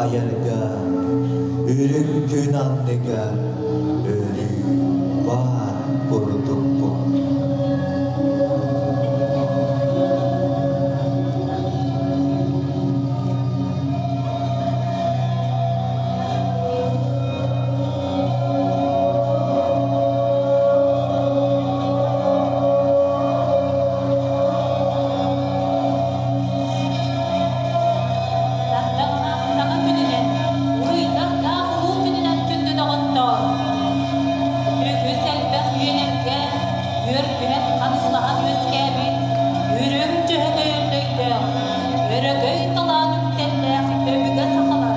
айарга үрүҥ күн анныгар өрүү баар курдукпун. Сардаҥалаах саҥа күнүнэн, уруйдардаах улуу күнүнэн күндү доҕоттоор! Үгүс элбэх үйэлэргэ үөрдүһэн ханыылаһан үөскээбит үрүҥ дьөһөгөй өллөйдөөх, өрөгөй талаан үктэллээх өбүгэ сахалар,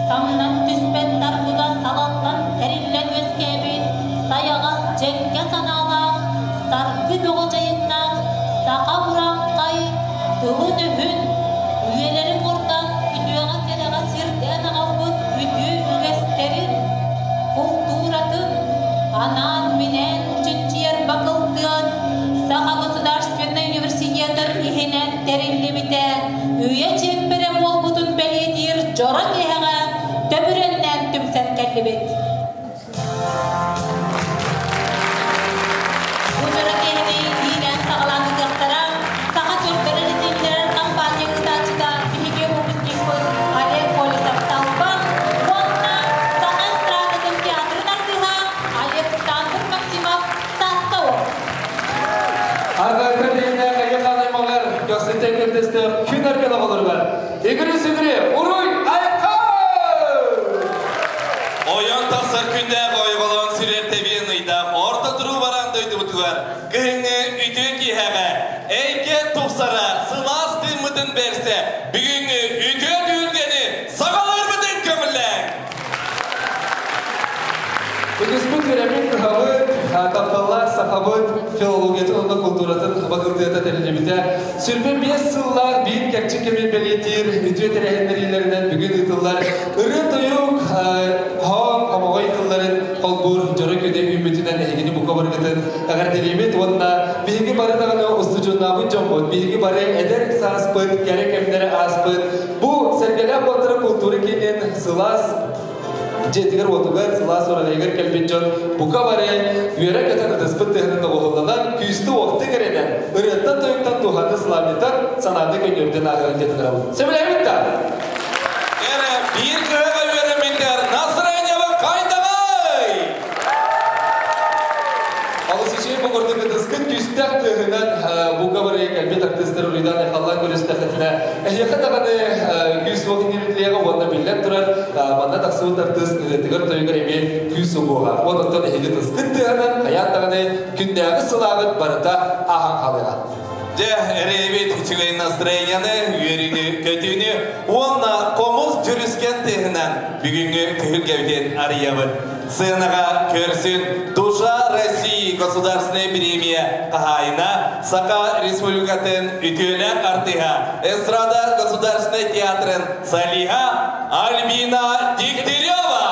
самнан түспэт саргыга салаллан тэриллэн үөскээбит сайаҕас дьэҥкэ санаалаах, саргы бөҕө дьайыҥнаах саха урааҥхай тылын-өһүн, үйэлэри курдат үтүөҕэ-кэрэҕэ сирдээн аҕалбыт үтүө үгэстэрин, култууратын анаан-минээн чинчийэр бакылтыат Саха государственнай университетын иһинэн тэриллибитэ үйэ чиэппэрэ буолбутун бэлиэтиир дьоро киэһэҕэ төбүрүөннээн түмсэн кэллибит. Бу дьоро киэһэни иилээн-саҕалаан ыытыахтара Саха көрдөрөр-иһитиннэрэр компания ыытааччыта биһиги выпускникпыт Олег Колесов-Талбан уонна Саха эстрадатын театрын артыыһа Александр Максимов Сааска Арҕаҥҥы диэннээх эйэ-хаан аймаҕар көхсүтэ кырдыстыах күн аргын оҕолоругар Игорь Сүгүрү уруй айхал! Ойон тахсар күннээх ойоҕолоон сүрэр тэбиэн ыйдаах орто туруу бараан дойдубутугар кыһыҥҥы үтүө киэһэҕэ эйгэ тупсара сылаас тыыммытын бэрсэ бүгүҥҥү үтүө түһүлгэни саҕалыырбытын көҥүллээҥ! Үгүспүт үөрэммит кыһабыт, тапталлаах сахабыт филологиятын уонна култууратын бакылтыата тэриллибитэ. 25 сыллаах биир кэрчик кэми бэлиэтиир үтүө тэрээһиннэриилэринэн бүгүн ыытыллар ырыа-тойук, хоһоон, хомоҕой тылларын холбуур дьоро күнү үүммүтүнэн эһигини бука барыгытын эҕэрдэлиибит уонна биһиги бары даҕаны устудьуоннаабыт дьоммут, биһиги бары эдэр сааспыт, кэрэ кэмнэри ааспыт бу сэргэлээх уоттара култуура киинин сылаас дьиэтигэр-уотугар, сылаас ураһайыгар кэлбит дьон бука бары үөрэ-көтөн ытыспыт тыаһынан доҕуһуолланан, күүстэ-уохтук эрэнэн, ырыаттан-тойуктан дууһаны сылаанньытан, санааны көнньүөрдэн ааҕарын диэн ыҥырабын. Сөбүлээбит да? Эрэ биир кыһаҕа үөрэммиттэр настроениеба хайдаҕай? Алыс үчүгэй бу курдук ытыскыт күүстээх тыаһынан бука бары кэлбит артыыстар уруйдаан айхаллаан көрүстэххитинэ эһиэхэ даҕаны күүс-уох иҥэриллиэҕэ уонна биллэн турар манна тахсыбыт артыыс ырыатыгар-тойугар эмиэ күүс угуоҕа. Онон эһиги ытыскыт тыаһынан хайаан даҕаны күннээҕи сылааҕыт барыта ааһан хаалыаҕа. Дьэ, эрэйбит үчүгэй настроениены, үөрүүнү, көтүүнү уонна хомус дьүрүскэн тыаһынан бүгүҥҥү түһүлгэбитин арыйабыт. Сценаҕа көрсүн Душа России государственная премия хаһаайына, Саха Республикатын үтүөлээх артыыһа, эстрада государственной театрын солиһа Альбина Дегтярева!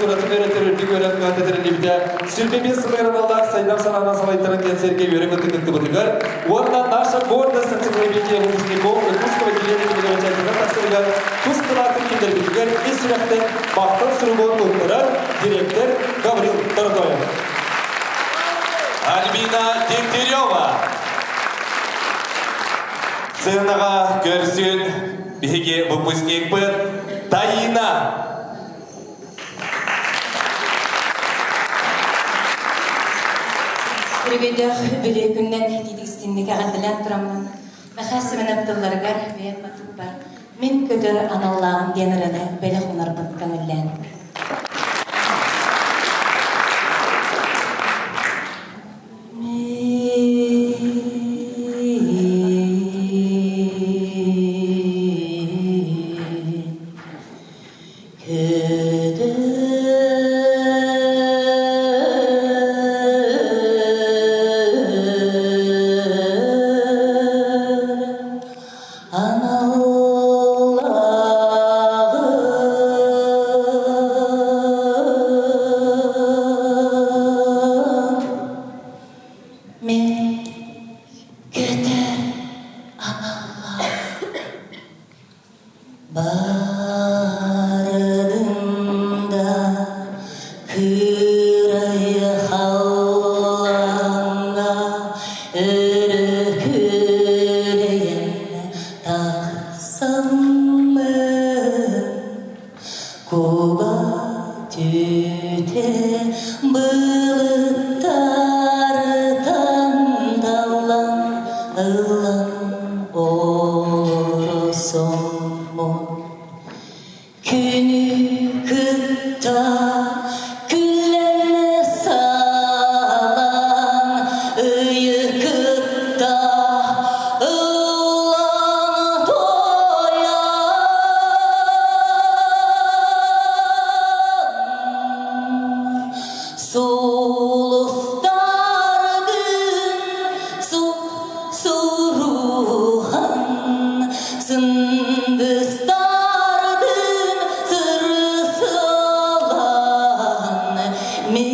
култууратын үөрэтэр үрдүк үөрэх кыһата тэриллибитэ 25 сылыгар аналлаах сайдам санаанан салайтаран диэн сэргэ үөрэ көтө кыттыбытыгар уонна наша гордость энциклопедия выпускников Иркутского отделения телевизионного тахсарыгар тус кылаатын киллэрбитигэр ис сүрэхтэн махтал суругу туттарар директор Гаврил Доротоев. Альбина Дегтярева. Сценаҕа көрсүн биһиги выпускникпыт Таина. Үрүгэйдээх бэлиэ күннэн тиитикстинник эҕэрдэлээн тураммын, Мэхээс Сэмэнэп тылларыгар бэйэм матыыппар «Мин көтөр аналлааҕым» диэн ырыаны бэлэх уунарбын көҥүллээн. Мен көтөр аналлаах Барыгым да кыырай халлааҥҥа өрө күөрэйэн тахсаммын куба түүтэ былыттартан даллан ылан олоросоммун Күнү кытта күлэн салан ыйы кытта ыллан туойан Сулустардын суруһан сындыстардын сырсылан мен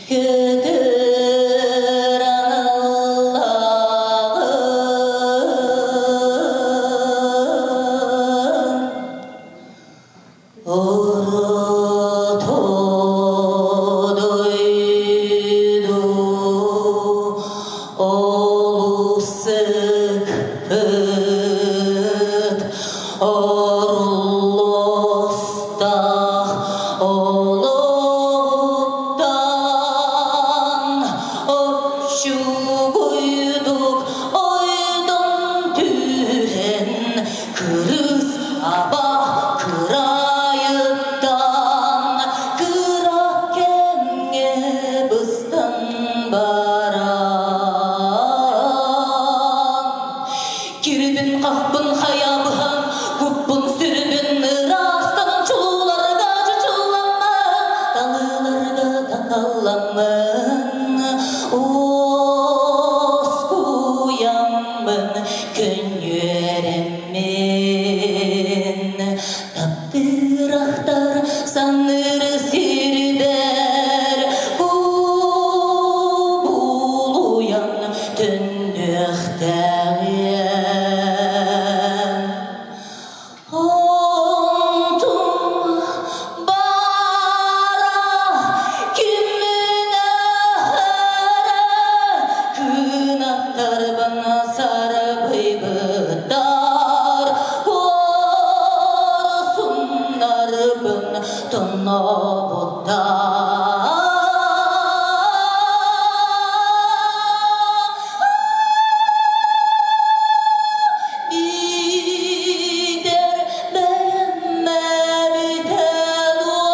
көтөр аналлааҕым Орто дойду олус сыкпыт, орлостах олуттан оччугуйдук ойдон түһэн Кырыс аба кырайыттан кыра кэмҥэ быстан баран Кирбин-хахпын хайабыһан, куппун сүрбүн ыраастанан чулууларга чучулламмын, талыыларга такалламмын, уоскуйаммын Көнньүөрэммин таптыыр-ахтар санныыр сирбэр кубулуйан төннүөхтээҕиэм. Онтум баара кимнээҕэ кынаттарбын сарбыйбыттар куорсуннарбын тоннобуттар. Биитэр бэйэммэбитэ дуо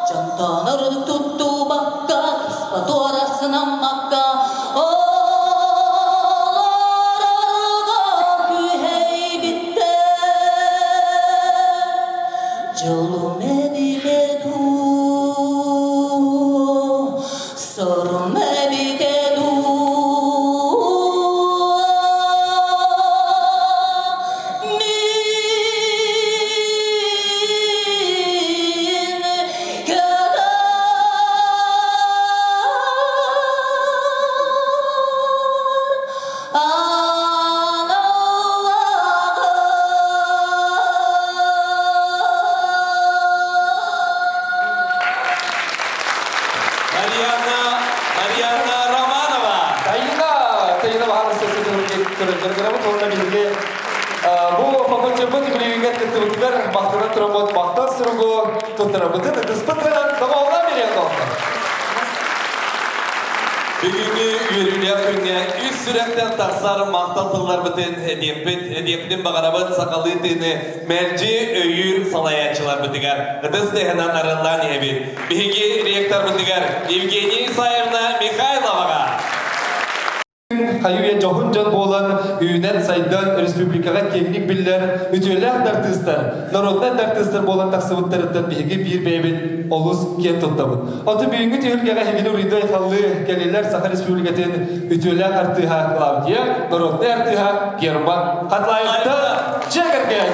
Дьонтон ордук туттубакка туспа туора сынаммакка олорорго күһэйбиттэр Дьолум эбитэ дуу сорум эбитэ дуу. көрөн дьарыгырабыт уонна биһиги бу факультеппыт үбүлүөйүгэр кыттыбытыгар махтанан тураммыт махтал суругу туттарабытын ытыспытынан доҕоолоон биэриэх доҕоттор. Бүгүҥҥү үөрүүлээх күҥҥэ үс сүрэхтэн тахсар махтал тылларбытын этиэхпит, этиэхпитин баҕарабыт сахалыы тыыны мэлдьи өйүүр салайааччыларбытыгар ытыс тыаһынан арыллаан иһэбит. Биһиги ректорбытыгар Евгения Исаевна Михайловаҕа. Хайы-үйэ дьоһун дьон буолан, үүнэн-сайдан республикаҕа киэҥник биллэр үтүөлээх да артыыстар, народнай да артыыстар буолан тахсыбыттарыттан биһиги биир бэйэбит олус киэн туттабыт. Оттон бүгүҥҥү түһүлгэҕэ эһигини уруйдуу айхаллыы кэллилэр Саха Республикатын үтүөлээх артыыһа Клавдия, народнай артыыһа Герман Хатлаевтар дьиэ кэргэн!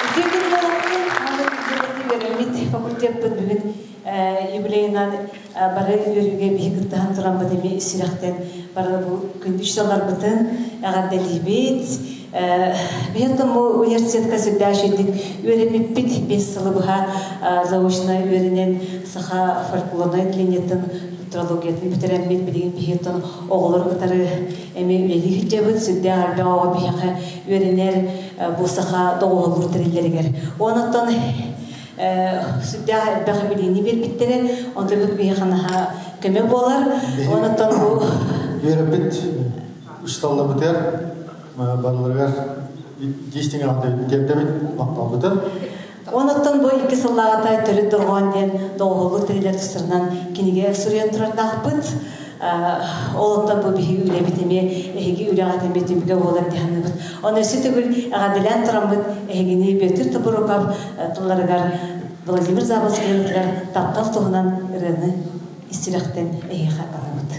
Үтүө күн буолуохтун, үөрэммит факультеппыт бүгүн юбилейынан бары үөрүүгэ биһи кыттыһан тураммыт эми сүрэхтэн бары бу күндү учууталларбытын эҕэрдэлиибит. Биһиттэн бу университетка сүрдээх үчүгдүк үөрэммиппит. 5 сылы быһа заочно үөрэнэн саха фольклорнай отделениетын культурологиятын бүтэрэммит билигин биһиттэн оҕолору кытары эми үлэлии сылдьабыт. Сүрдээх элбэх оҕо биһиэхэ үөрэнэр бу саха доҕуһуоллуур тэриллэригэр. Онон сүрдээх элбэх билиини биэрбиттэрэ, онтон бу биһиэхэ наһаа көмө буолар. Онтон бу үөрэппит учууталларбытыгар барыларыгар истиҥ тиэрдэбит махталбытын. Онуттан бу 2 сыллааҕыта төрүт дорҕоон диэн доҕуһуоллук тэриллэр тустарынан кинигэ суруйан турардаахпыт. Ол оттон бу биһиги үлэбит эмиэ эһиги үлэҕит эмиэ түмүгэ буолар дии саныыбыт. Онно өссө төгүл эҕэрдэлээн тураммыт эһигини Бүөтүр Тобуруков тылларыгар Владимир Заболоцкайбытыгар таптал туһунан ырыаны ис сүрэхтэн эһиэхэ аныыбыт.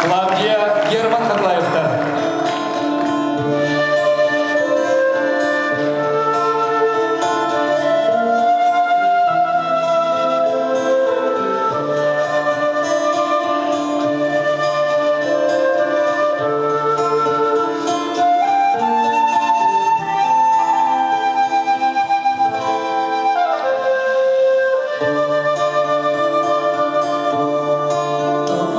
Клавдия Герман Хатлаевтар. Тоҕо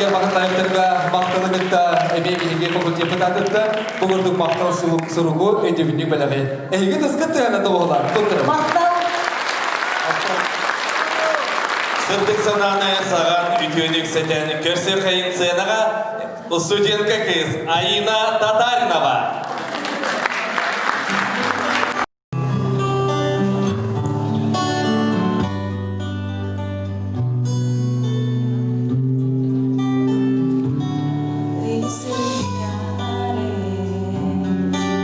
тэгэ Махатаевтарга махталы кытта эмиэ биһиги факультеппыт аатыттан бу курдук махтал суругу өйдөбүнньүк бэлэҕи эһиги тыскыт тыһана туоһулаан туттарым. Махтал! Сырдык санааны саҕан үтүөнү үксэтэн көрсө хайын сценаҕа студентка кыыс Аина Татаринова.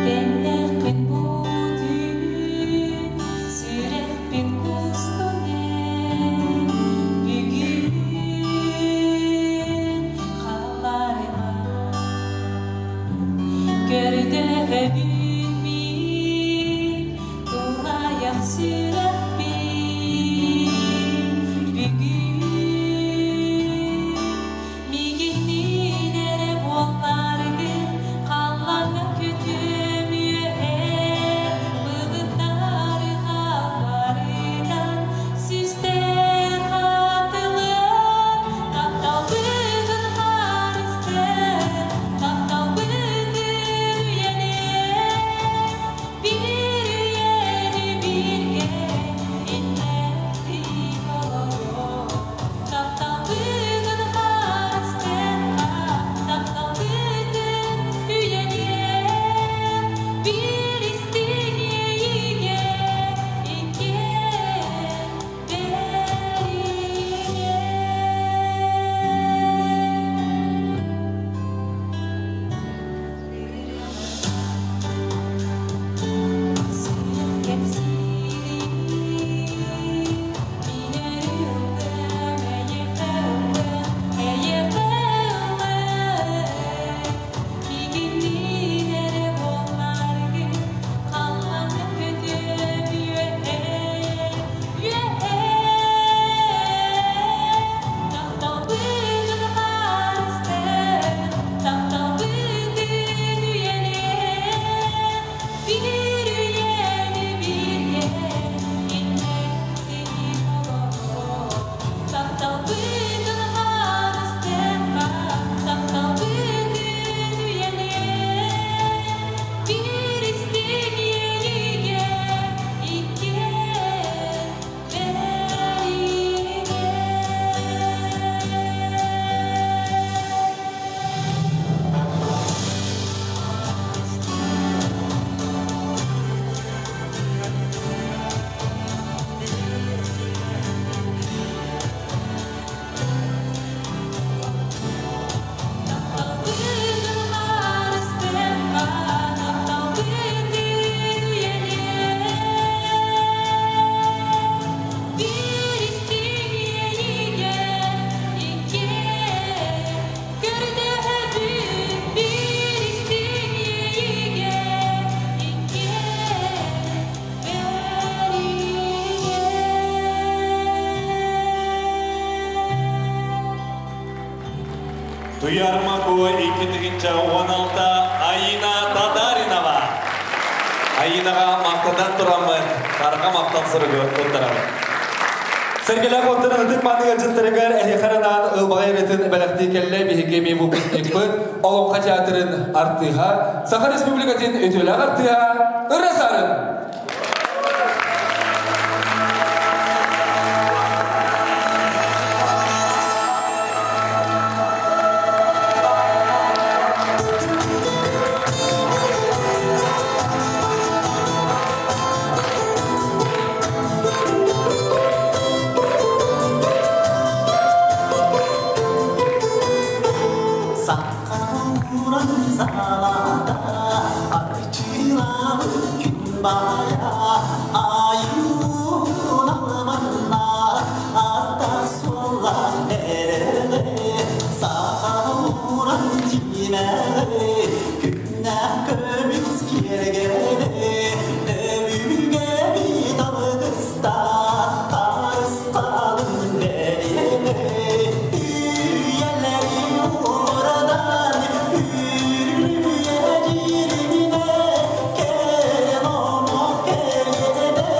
Тэннэххин бу түүн, сүрэхпин кустун эн, бүгүн халларыма. Көрдөһөбүн мин тулаайах сүрэхпин бүгүн миигинниин эрэ буолларгын халлааҥҥа көтүөм үөһэ былыттары халбарытан Систэр хатылыан, тапталбытын харыстыан, тапталбытын үйэлиэн, биир үйэни бииргэ иннэхтик олоруо. Тапталбытын харыстыан, тапталбытын үйэлиэн, биир истиҥ иэйиигэ иккиэн Тапталбытын харыстыахха, тапталбытын үйэлиэх, биир истиҥ иэйиигэ иккиэн бэриниэх. Тапталбытын харыстыахха, тапталбытын үйэлиэх, биир истиҥ иэйиигэ иккиэн көрдөһөбүн, биир истиҥ иэйиигэ иккиэн бэриниэх. Туйарма Куо 2016 Аина Татаринова. Аинаға мақтадан тураммын, қарға мақтан сұрығы туттарамын. Сэргэлээх оттон ытык маныга дьыттарыгар эһиэхэ анаан ылбаҕай ырыатын бэлэхтии кэллэ биһиги эмиэ выпускникпыт Олоҥхо театрын артыыһа, Саха Республикатын үтүөлээх артыыһа Ырыа Сарын! Сахалуран салада арчылабыт күн баайа айуун алманна ата суола эрэлэ сахалуран тимэлэ күннээх көмүс киэргэлэ өбүгэбит алгыстаах харысталын бэриэтэ үйэлэри уорадан үрүйэ дьириминэ кэрэн омок кэриэтэ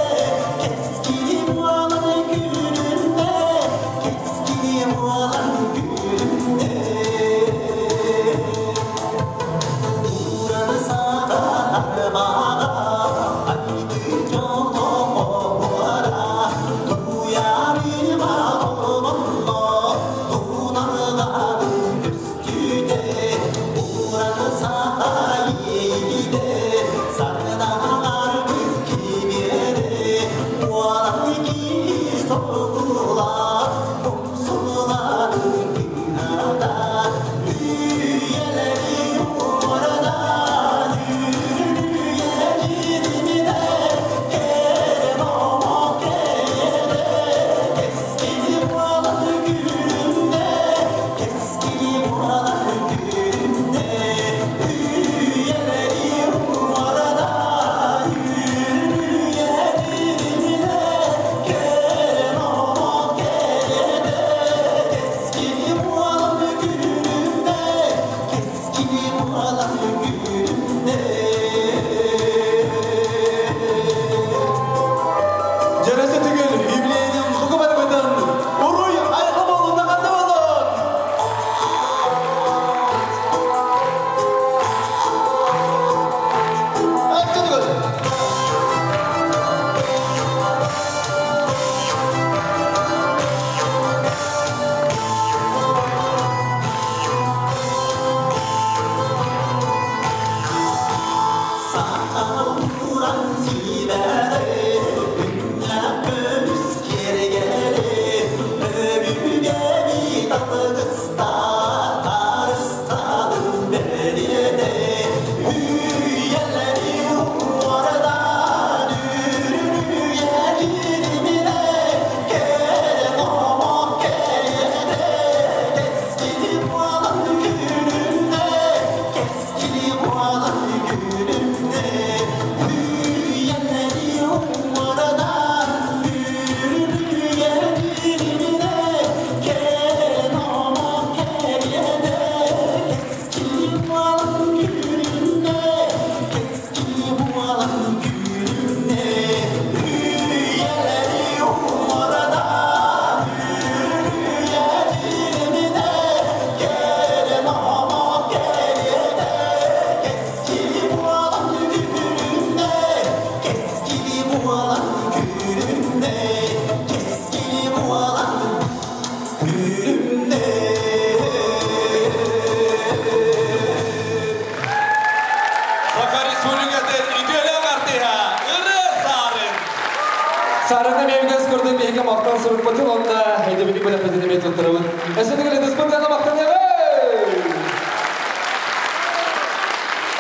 Сарына мевгес курдук биһиги махтал сурукпутун онно эдебини бэлэхпитин эмиэ туттарабыт. Өссө төгүл ытыспыт гана махтаныаҕы!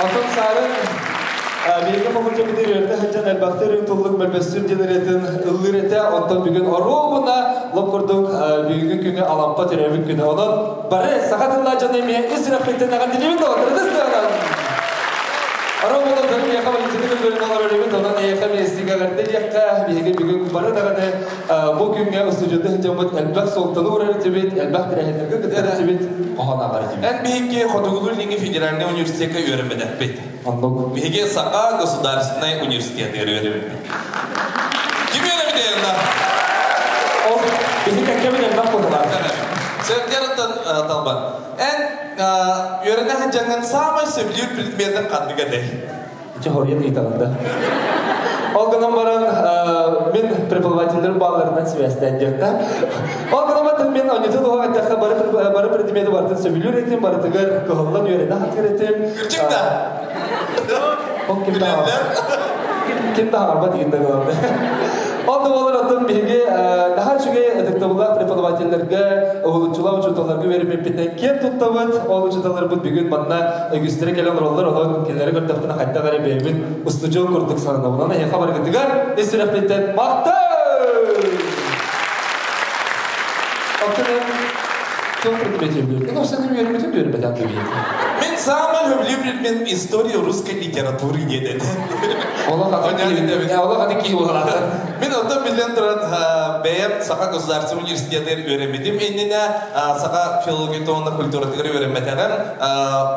Оттон Сарын биһиги факультеппытын үөрэтэ сылдьан элбэхтэр туллук мөлбөссүр диэн ырыатын ыллыыр этэ. Оттон бүгүн оруобуна лоп курдук бүгүҥҥү күнү Алампа төрөөбүт күнэ. Онон бары саха тыллаах дьоно эмиэ ис сүрэхпиттэн эҕэрдэлиибин доҕоттор ытыс тыаһынан! Оруобуна дьону миэхэ Валентина Григорьевна олорор эбит, онон эйиэхэ миэстигэ эҕэрдэ диэххэ, биһиги бүгүн бары даҕаны бу күҥҥэ устудьуоннуу сылдьаммыт элбэх суолтаны уурар этибит, элбэх тэрээһиннэргэ кыттар этибит, хоһоон ааҕар этибит. Эн биһикки Хотугулуу-Илиҥҥи федеральнай университекка үөрэммэтэхпит. Оннук. Биһиги Саха государственнай университетыгар үөрэммиппит. Ким үөрэммитэ онно? Ол биһи кэккэбит элбэх буоллаҕа. Сөптөрөттөн талбан. Эн үөрэнэ сылдьаҥҥын саамай сөбүлүүр предметин ханнык этэй? Ити хоруйан ыйытаҕын да. Ол гынан баран мин преподавателлэрим баалларынан сибээстээн диэххэ. Ол гынан баран мин онньутун уһук эттэххэ бары, бары предмети барытын сөбүлүүр этим, барытыгар кыһаллан үөрэнэ сатыыр этим. Кырдьык да? Ол ким да ким да хаҥарбат игин да главное. Ол да буолар оттон биһиги наһаа үчүгэй ытыктабыллаах преподавателлэргэ, уһулуччулаах учууталларга үөрэммиппитинэн киэн туттабыт. Ол учууталларбыт бүгүн манна үгүстэрэ кэлэн олороллор, онон кинилэри көрдөхпүнэ хайдах эрэ бэйэбин устудьуон курдук сананабын. Онон эһиэхэ барыгытыгар ис сүрэхпиттэн махтал! Оттон туох предмети үөрбүт? Ну, сен үөрбүтүн үөрбэтэн дыбиет. Мин самый люблю предмет история русской литературы диэн этэ. Олох атын киһи буолаатын. Мин оттон биллэн туран бэйэм Саха государственный университетыгар үөрэммитим иннинэ саха филологията уонна культуратыгар үөрэммэтэҕим.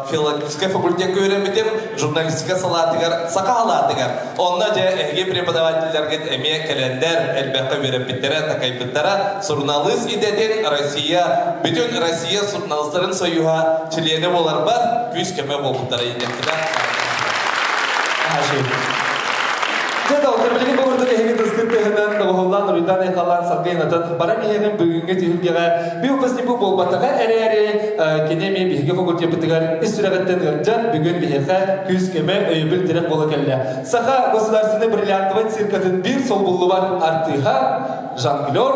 Филологическай факультекка үөрэммитим, журналистика салаатыгар, саха салаатыгар. Онно дьэ эһиги преподавателлэргит эмиэ кэлэннэр элбэххэ үөрэппиттэрэ, такайбыттара. Суруналыыс идэтин Россия, бүтүн Россия суруналыыстарын союһа чилиэнэ буоларбар күүс-көмө буолбуттара диэхпинэ. Дьэ, доҕоттор, билигин бу курдук эһиги тыскыт тыһынан, доҕуһуллаан, уруйдаан, айхаллаан, саргыйнатан баран иһэҕин бүгүҥҥү түһүлгэҕэ би выпускнику буолбатаҕа эрээри, кини эмиэ биһиги факультеппытыгар ис сүрэҕиттэн ыалдьан, бүгүн биһиэхэ күүс-көмө, өйөбүл тирэх буола кэллэ. Саха государственной бриллиантовай циркатын биир солбуллубат артыыһа, жонглер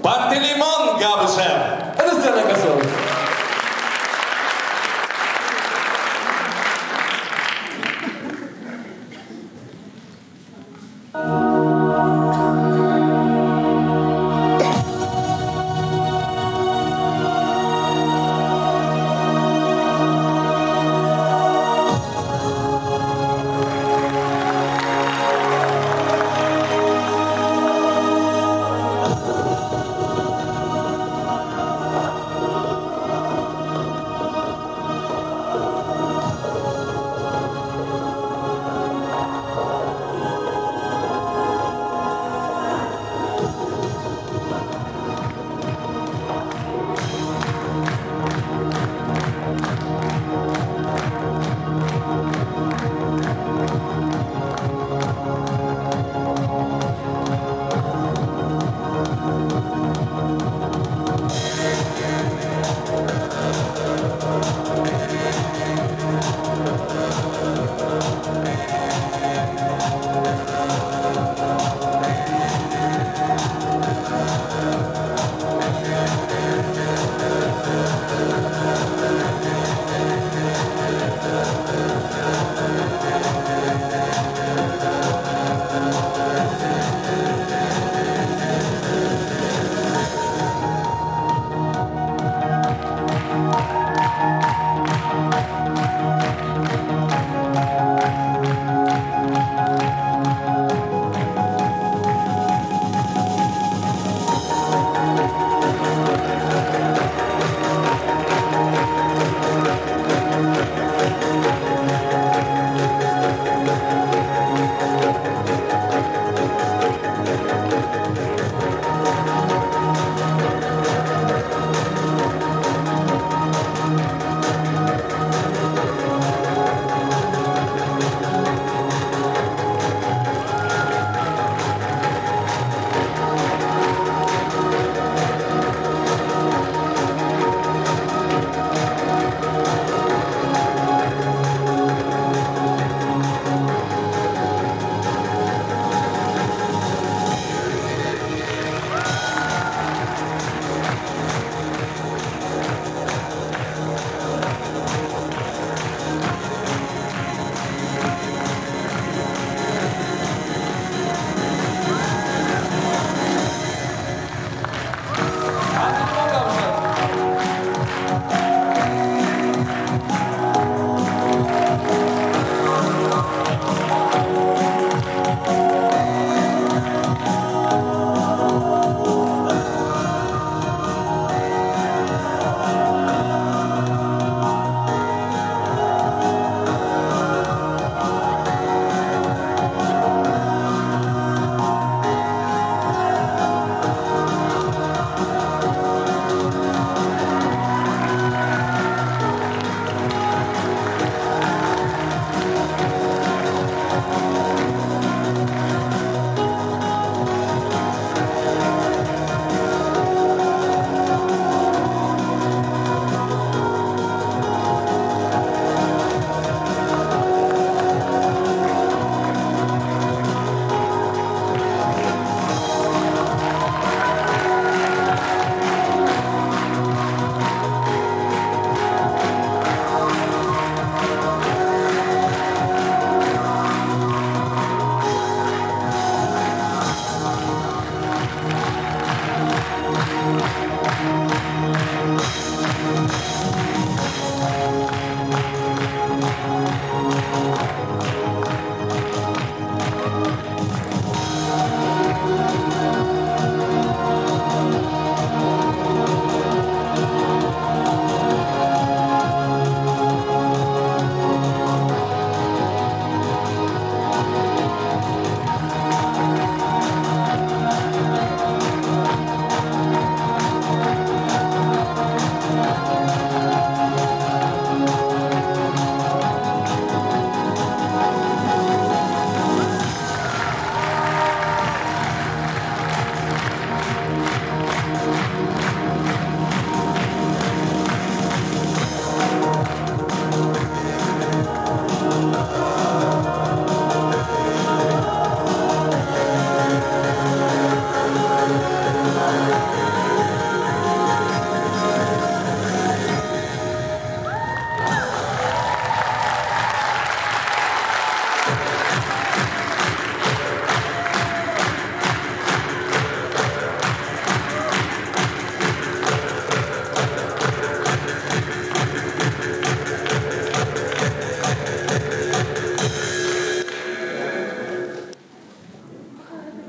Пантелеймон Габышев! Это сцена косой.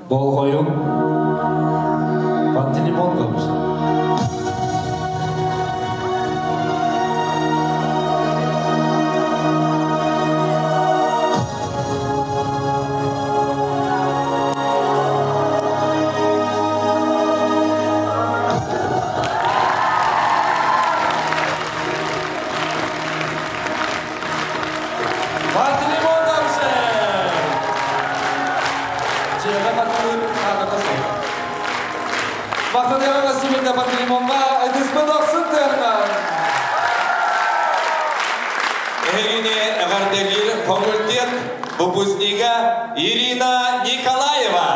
Болҕойуҥ, Пантелеймон Габышев. Пантелеймон Габышев! Дьиэҕэ хатылыыр хаатата суох. Махтаныаҕыҥ Василий Пантелеймоҥҥа ытыспыт охсун тыаһынан! Эһигини эҕэрдэлиир факультет выпускнига Ирина Николаева.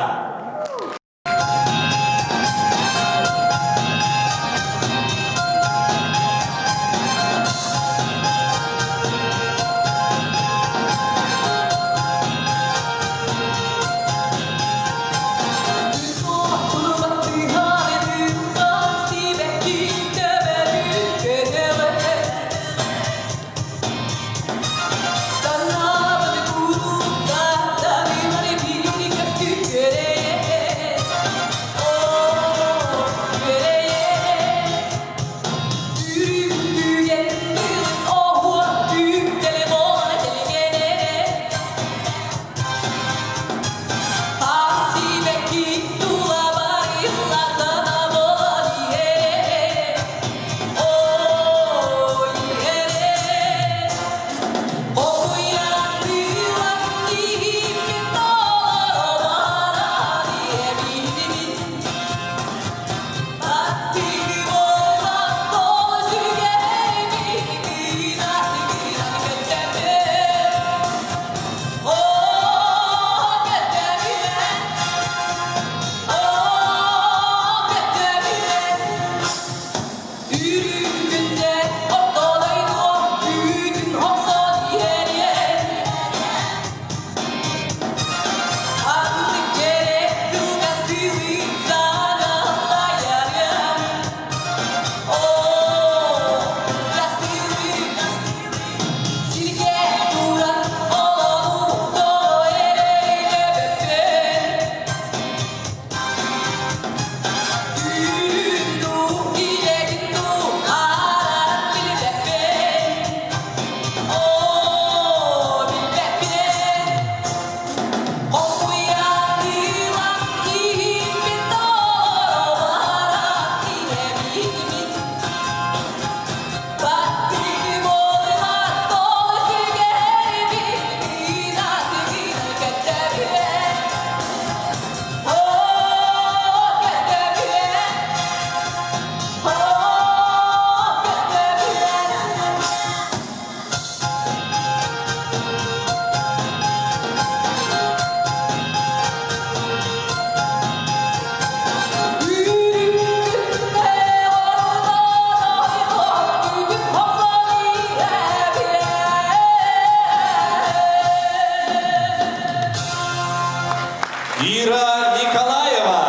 Ира Николаева.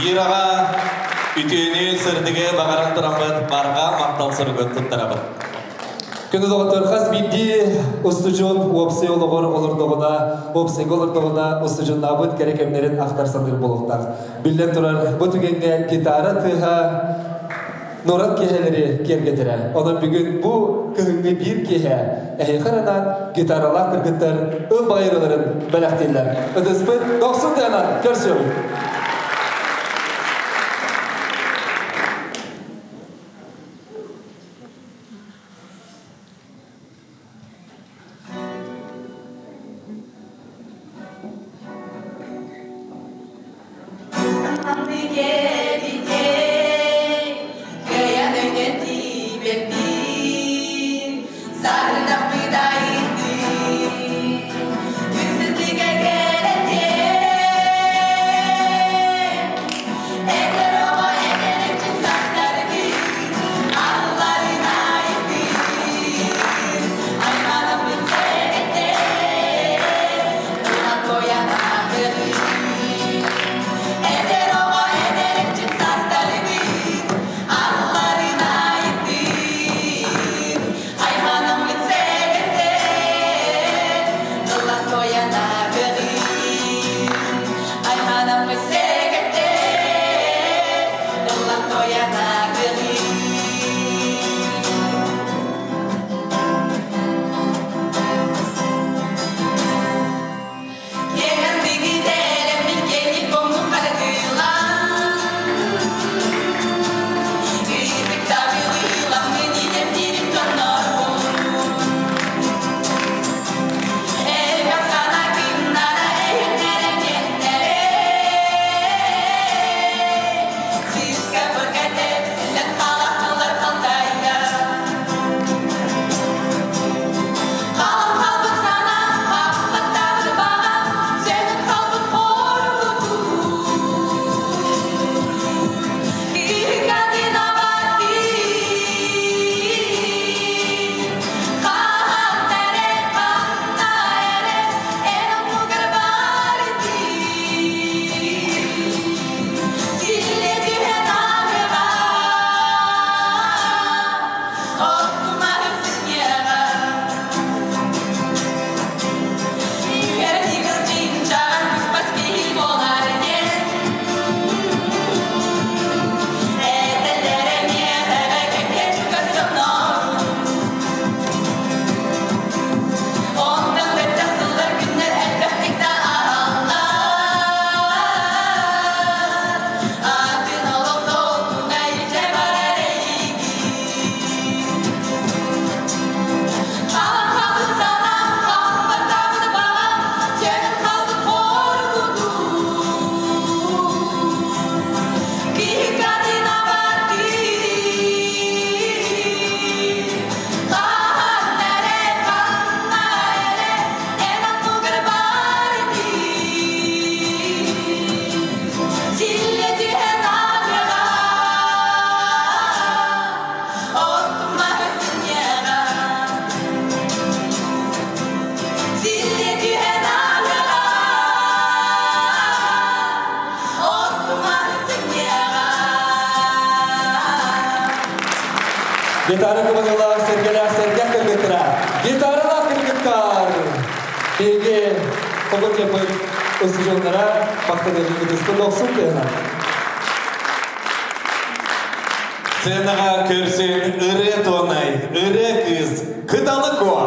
Ираҕа үтүөнү, сырдыгы баҕаран тураммыт барҕа махтал суругун туттарабыт. Күнү доҕоттор хас биирдии устудьуон уопсай олоҕор олордоҕуна, уопсайга олордоҕуна устудьуоннаабыт кэрэ кэмнэрин ахтар саныыр буолуохтаах. Биллэн турар, бу түгэҥҥэ гитара тыаһа Нурат киэһэлэри киэргэтэрэ. Онон бүгүн бу кыһыҥҥы биир киэһэ эһиэхэ анаан гитаралаах кыргыттар ыл баҕайыраларын бэлэхтииллэр. Ытыспыт дохсун тыанан көрсүөҕүҥ! Эдер оҕо эдэр Гитара кыбытылаах сэргэлээх сэргэх кыргыттара, гитаралаах кыргыттар! Биһиги факультеппыт устудьуоннара махтаныгын ытыспыт охсун тыаһа. Сценаҕа көрсөн ырыа туонай, ырыа кыыс, Кыталы Куо!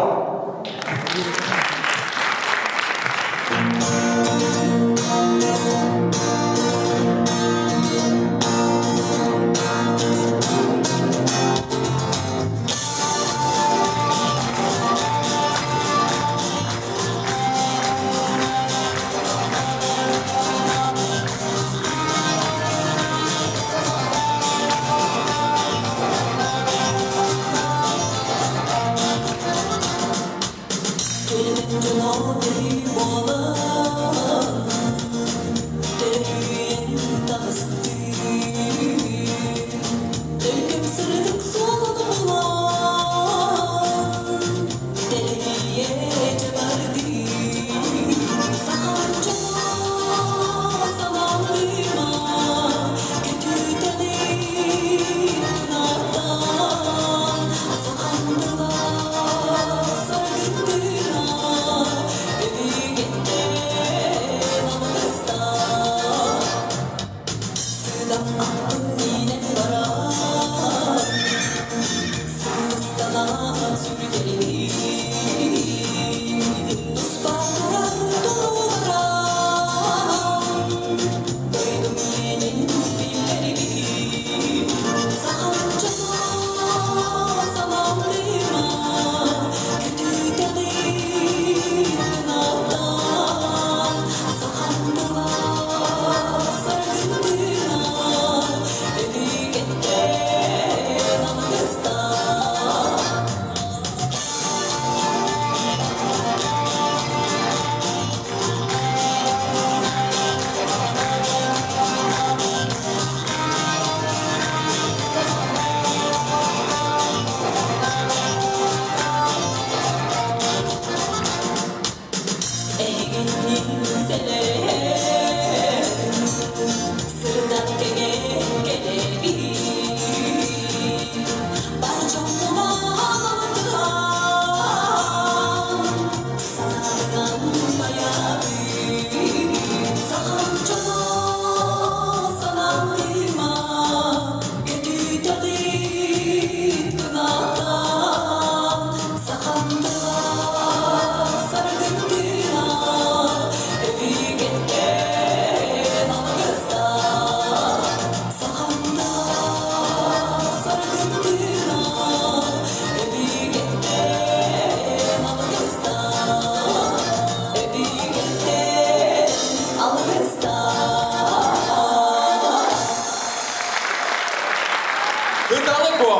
Кыталы Куо!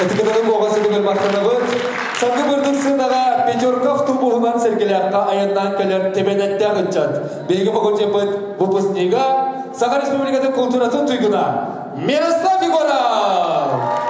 Этикетаны буоға сөтігер мақтанабыт. Саңгы бұрдық сынаға пятерка автобуһунан сэргэлээххэ айаннаан кэлэр тэбэнэттээх ыччат. Биһиги факультеппыт выпускнига Саха Республикатын култууратын туйгуна Мирослав Егоров!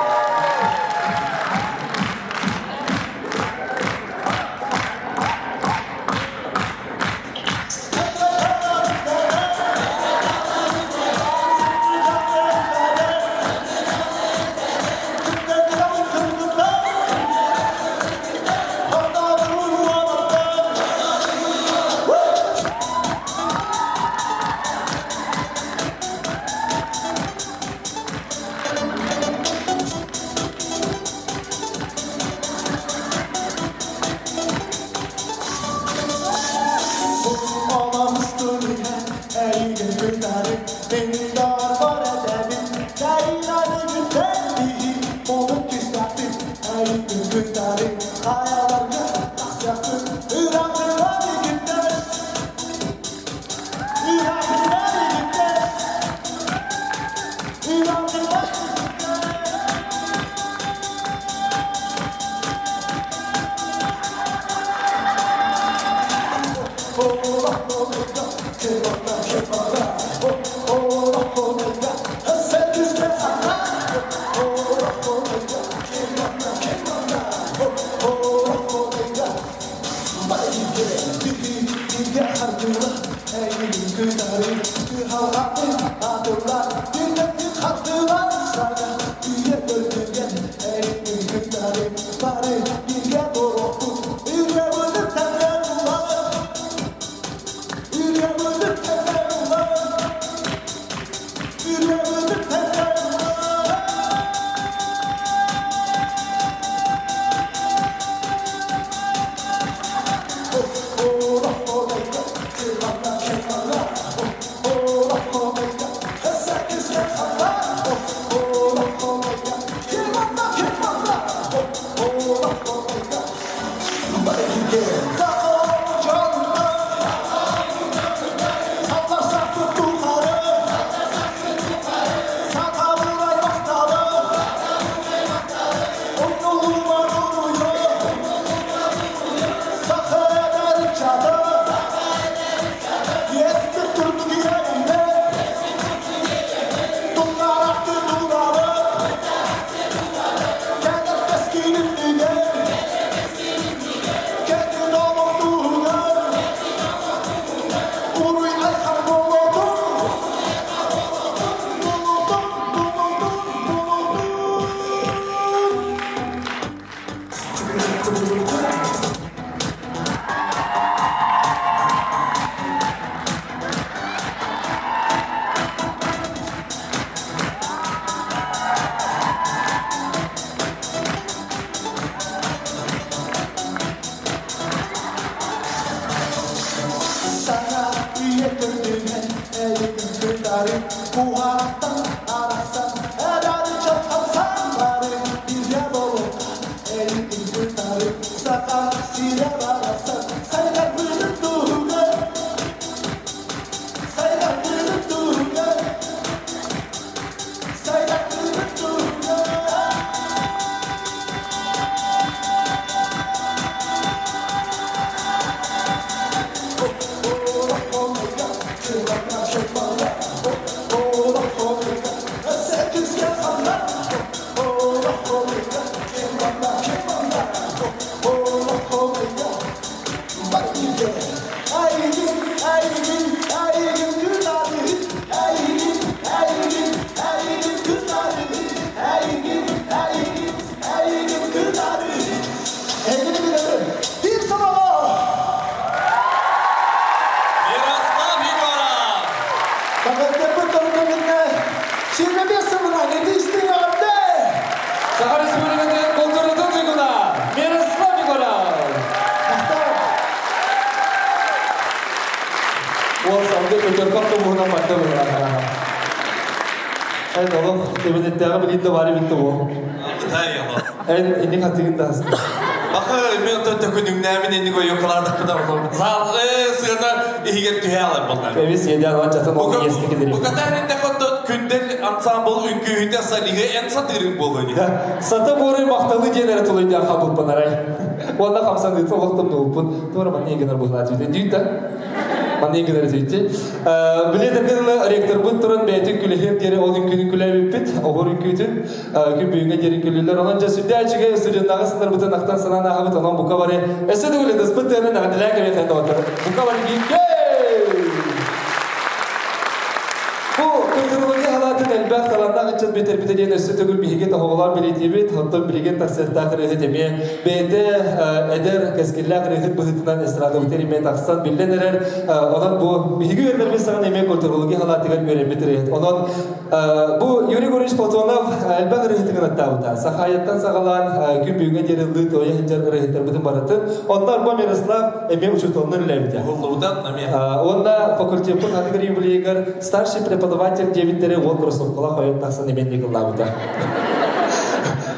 Мирослав Егоров! Саха Республикатын култууратын туйгуна Мирослав Егоров! Уол салгы көтөркөх тумуһунан барда быһыылаах. Эн олох кэбиниттээҕи билиин да баары битте буол. Эн инник хатыгын да Баха мен төкүнүҥнээмин инник ойуокалаатахпына саалгы сыана иһигэр түһэ алар буоллар. Эбис иэдээн он жатын ол иэске кидири. Букатар инде хотон күндэл ансамбл үҥкүүһүтэ салига эн сатыырын буолуо дии. Сата буорай махталы диэн эрэ тулуйдаан хабыппын арай. Уонна хамсаныытын олохтон нууппун. Туора манна гынар буоллаа түүтэ. Дүүтэ. Манна гынар түүтэ. Билетэргэ дылы ректорбут туран бэйэтин күлэһиэр диэри ол үҥкүүнү күлээбиппит. Оҕор үҥкүүтүн күн бүгүҥҥэ диэри күлүллэр. Онон дьэ сүрдээх үчүгэй студеннааҕы сылларбытын ахтан санаан ааһабыт. Онон бука бары өссө да күлэтиспит тыанын эҕэрдэлээн кэбиэхэ доҕоттор. Бука бары бииргэ! Бу культурология халаатын элбэх талааннаах ыччат бүтэрбитэ диэн өссө төгүл биһиги тоһоҕолоон бэлиэтиибит. Оттон билигин тахсыахтаах ырыаһыт эмиэ бэйэтэ эдэр кэскиллээх ырыаһыт быһыытынан эстрадабытыгар эмиэ тахсан биллэн эрэр. Онон бу биһиги үөрэнэрбит саҕана эмиэ культурология халаатыгар үөрэммит ырыаһыт. Онон Бу Юрий Егорович Платонов элбэх ырыаһытыгын аттаабыта. Сахаайаттан саҕалаан күн бүгүҥҥэ диэри ыллыы туойа сылдьар ырыаһыттарбытын барытын. Онно Арба Мирослав эмиэ учууталынан үлэлээбитэ. Уһуллубутан эмиэ. Уонна факультеппыт атыгар юбилейыгар старший преподаватель диэбиттэри уол кроссовкалаах ойон тахсан эмиэ ыллаабыта.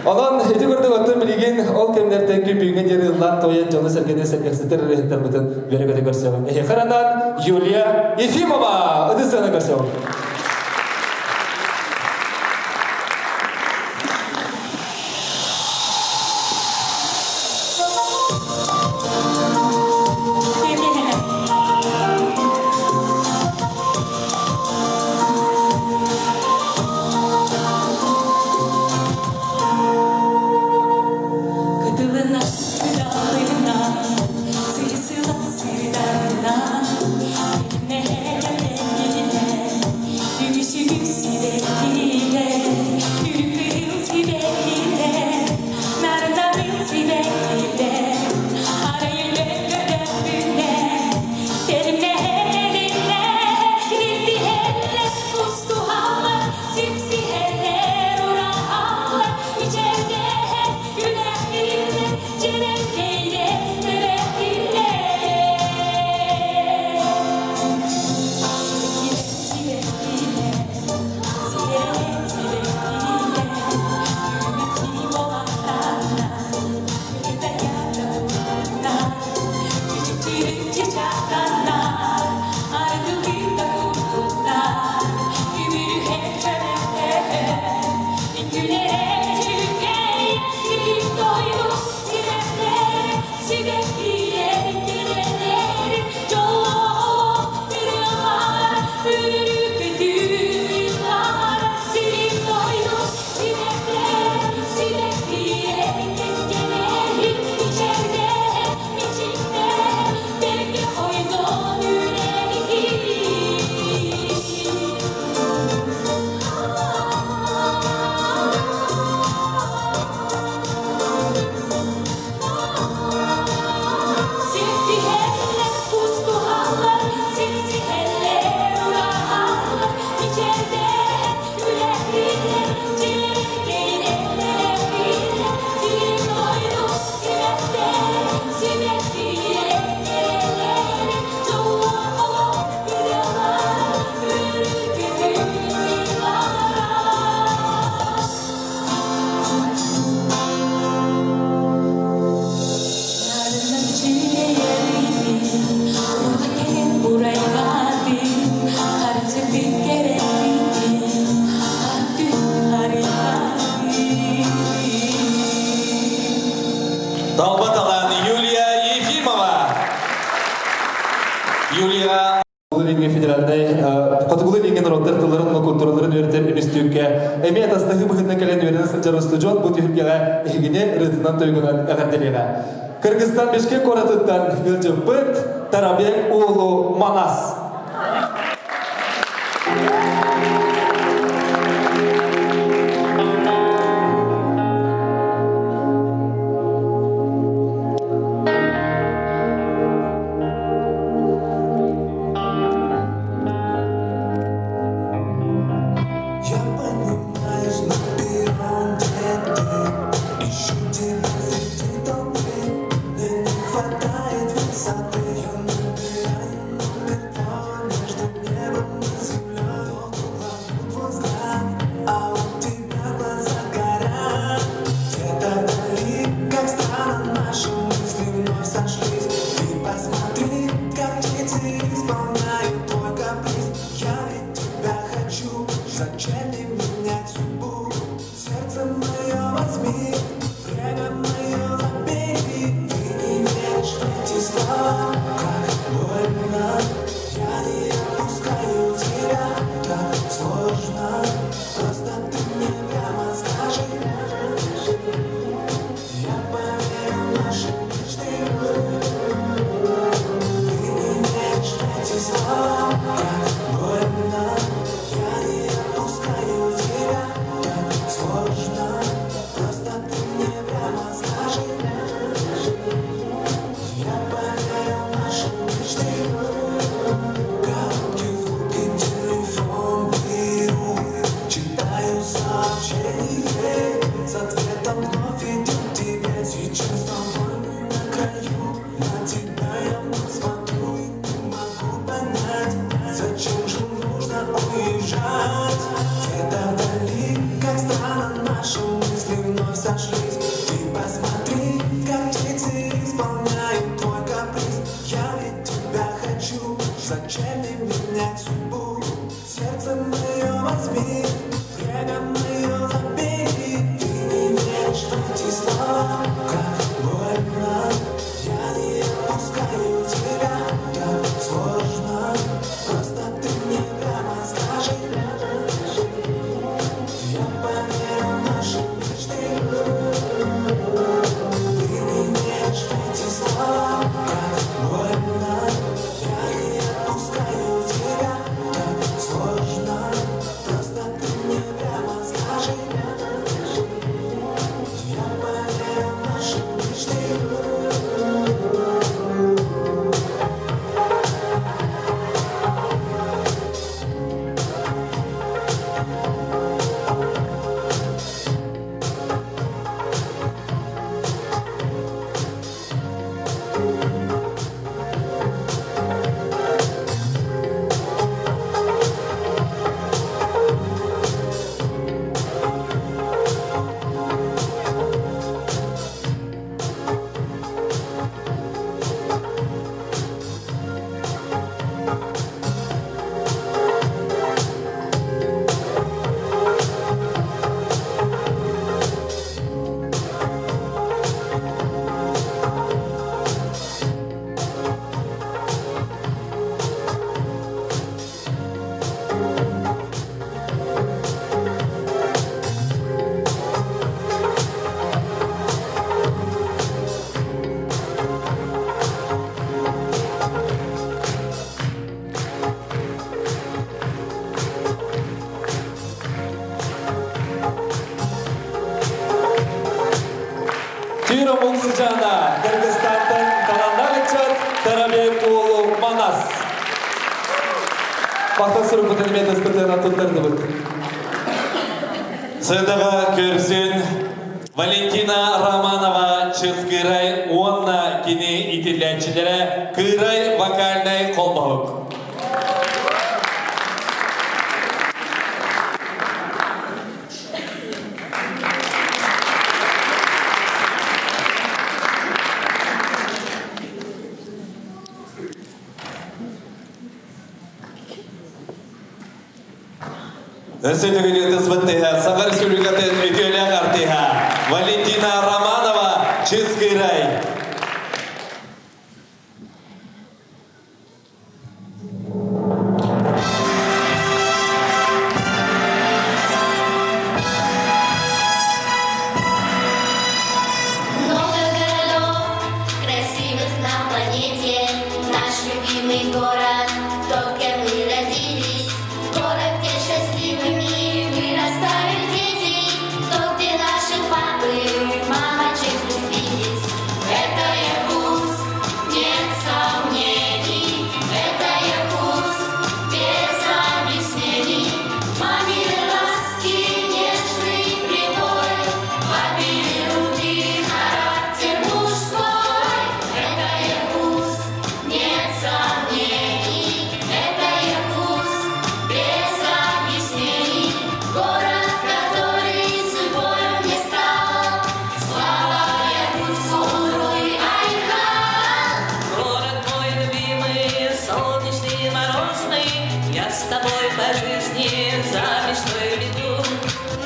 Онон ити курдук оттон билигин ол кэмнэртэн күн бүгүҥҥэ диэри ыллаан туойан дьону-сэргэни сэргэхситэр ырыаһыттарбытын үөрэ-көтө көрсөҕүм. Эһиэхэ анаан Юлия Ефимова ытыс сыана көрсөҕүм. Кытылына, кыталына, сыысыла сыдарына, кимнэһэ кэлэҥҥинэ. Юлия Хотугулуу-Илиҥҥи федеральнай Хотугулуу-Илиҥҥи норуоттар тылларын уонна култуураларын үөрэтэр үнүстүүккэ эмиэ атастаһыы быһыытынан кэлэн үөрэнэ сылдьар устудьуон бу түһүлгэҕэ эһигини ырыатынан-тойугунан эҕэрдэлиэҕэ. Кыргызстан Бишкек куоратыттан ыалдьыппыт Тарабек Уулу Манас. Я поднимаюсь на перрон, где ты Ищу тебя среди толпы Мне не хватает высоты Я набираю номер твой Между небом и землей Вокруг твой взгляд А у тебя глаза горят Где-то вдали, как странно Наши мысли вновь сошлись Ты посмотри, как птицы исполняют твой каприз Я ведь тебя хочу, зачем мне менять судьбу? Сердце мое возьми, время мое забери Ты не веришь в эти слова, как больно Я не отпускаю тебя, так сложно Просто ты мне прямо скажи Я поверю в наши мечты Ты не веришь в эти слова, как больно Я не отпускаю тебя, так сложно Просто ты мне прямо скажи Я поверю в наши мечты Короткий звук и телефон беру Читаю сообщение С ответом вновь идет тебе Сейчас с тобой мы на краю На тебя я вновь смотрю И не могу понять Зачем же нужно уезжать Где-то вдали, как странно Наши мысли вновь сошлись Ты посмотри, как птицы исполняют твой каприз Я ведь тебя хочу, зачем мне менять судьбу? Сердце мое возьми, время мое забери Ты не веришь в эти слова, как больно Я не отпускаю тебя, так сложно Просто ты мне прямо скажи Я поверю в наши мечты Ты не веришь в эти слова, как больно Я не отпускаю тебя, так сложно Просто ты мне прямо скажи Я поверю в наши мечты Түүр омук сыдьаана Кыргызстантан талааннаах ыччат Тарабек уулу Манас. Махтал сурукпутун эмиэ таспытыана туттардыбыт. Сыдаҕа көрсүн Валентина Романова Чыскыырай уонна кини итиллээччилэрэ Кыырай вокальнай холбоһук. Өссө төгүл ытыспыттыһа Саха Республикатын үтүөлээх артыһа Валентина Романова Чыскыырай. планете наш любимый город, тот, где мы родились. Город, где счастливыми вырастают дети, тот, где наши папы, мамочек любились. Это Якутск, нет сомнений, это Якутск, без объяснений. Мамины ласки, нежный прибой, папины руки, характер мужской. Это Якутск, нет сомнений, это Якутск, без объяснений. Город, который судьбой мне стал. Слава Якутску, Уруй, Айхал! Город мой любимый, солнечный и морозный, Я с тобой по жизни за мечтой бегу.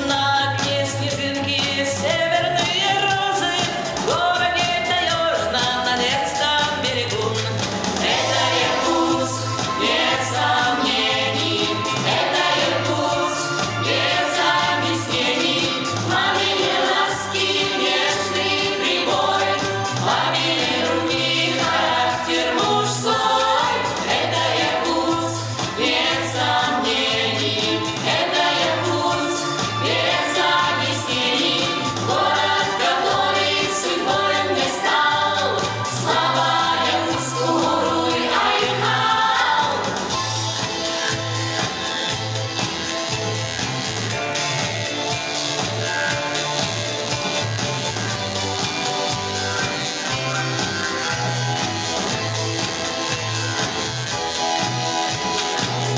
На окне снежинки, северные розы, В городе таежном на Ленском берегу. Это Якутск, нет сомнений, это Якутск, без объяснений. Мамины ласки, нежный прибой, папины руки, характер мужской. Это Якутск, нет сомнений, это Якутск, без объяснений. Город, который судьбой мне стал. Слава Якутску, Уруй, Айхал!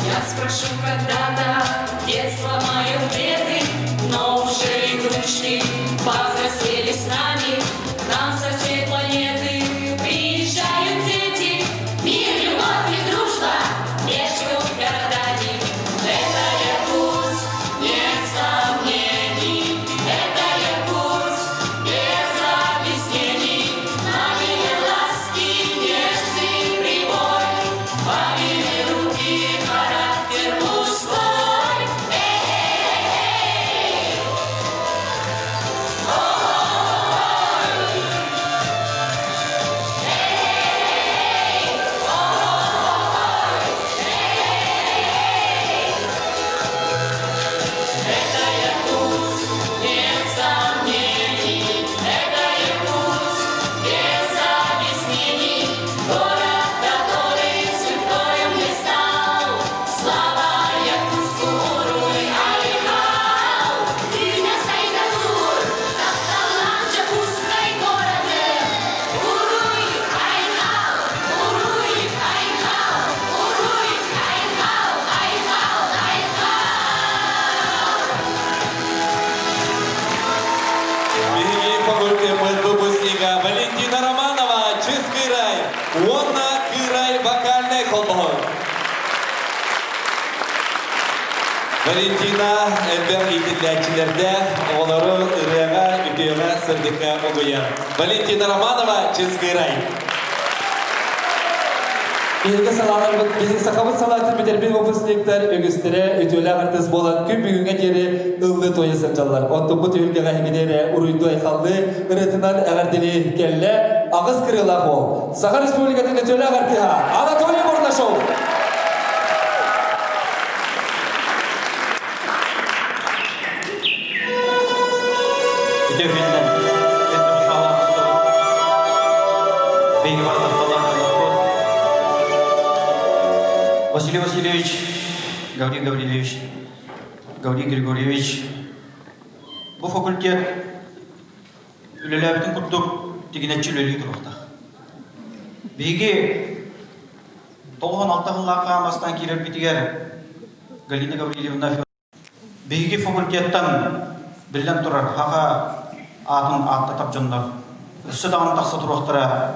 Я спрошу когда-то, детство мое, где ты? Но уже игрушки повзрослели с нами. К нам со всей планеты приезжают дети. Мир, любовь и дружба между городами. Это Якутск, нет сомнений. Это Якутск, без объяснений. Мамины ласки, нежный прибой, папины руки, характер мужской. Эй-эй-эй! Это Якутск, нет сомнений. Это Якутск, без объяснений. Город, который судьбой мне стал. Слава Якутску, Уруй, Айхал! Үүнэ сайда тур, тапталлаах Дьокуускай куораты. Уруй, Айхал! Уруй, Айхал! Уруй, Айхал! Айхал, Айхал! Биһиги факультеппыт выпускнига Валентина Романова, Чыскыырай, уонна Кыырай вокальнай холбоһук. Валентина элбэх иитиллээччилэрдээх, оҕолору ырыаҕа, үтүөҕэ, сырдыкка угуйар. Валентина Романова, Чыскыырай. Биһиги салааларбыт, биһиги сахабыт салаатын бүтэрбит выпускниктар үгүстэрэ үтүөлээх артыыс буолан күн бүгүҥҥэ диэри ыллыы туойа сылдьаллар. Оттон бу түһүлгэҕэ эһигини уруйдуу айхаллыы ырыатынан эҕэрдэлии кэллэ аҕыс кырыылаах уол. Саха Республикатын үтүөлээх артыыһа Анатолий Бурнашов. Үтүө күнүнэн күндү саалаах устубут. Биһиги бары тапталлаах дьоннорбут. Василий Васильевич, Гаврил Гаврильевич, Гаврил Григорьевич, бу факультет үлэлээбитин курдук тигинэччи үлэлии туруохтаах. Биһиги 96 сыллаахха бастаан киирэрбитигэр Галина Гаврильевна Биһиги факультеттан биллэн турар саха аатын ааттатар дьоннор өссө даҕаны тахса туруохтара,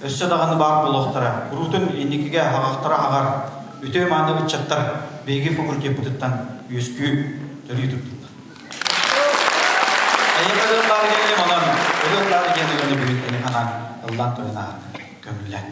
өссө даҕаны баар буолуохтара. Куруутун инникигэ аһаҕахтара аһаҕар үтүө-мааны ыччаттар биһиги факультеппытыттан үөскүү, төрүү турдулар. Эйиэхэ ырыаллаары кэллим, онон ырыаллаары диэн ырыаны бүгүн эни ханаан ыллаан тойон ааһан көҥүллээн.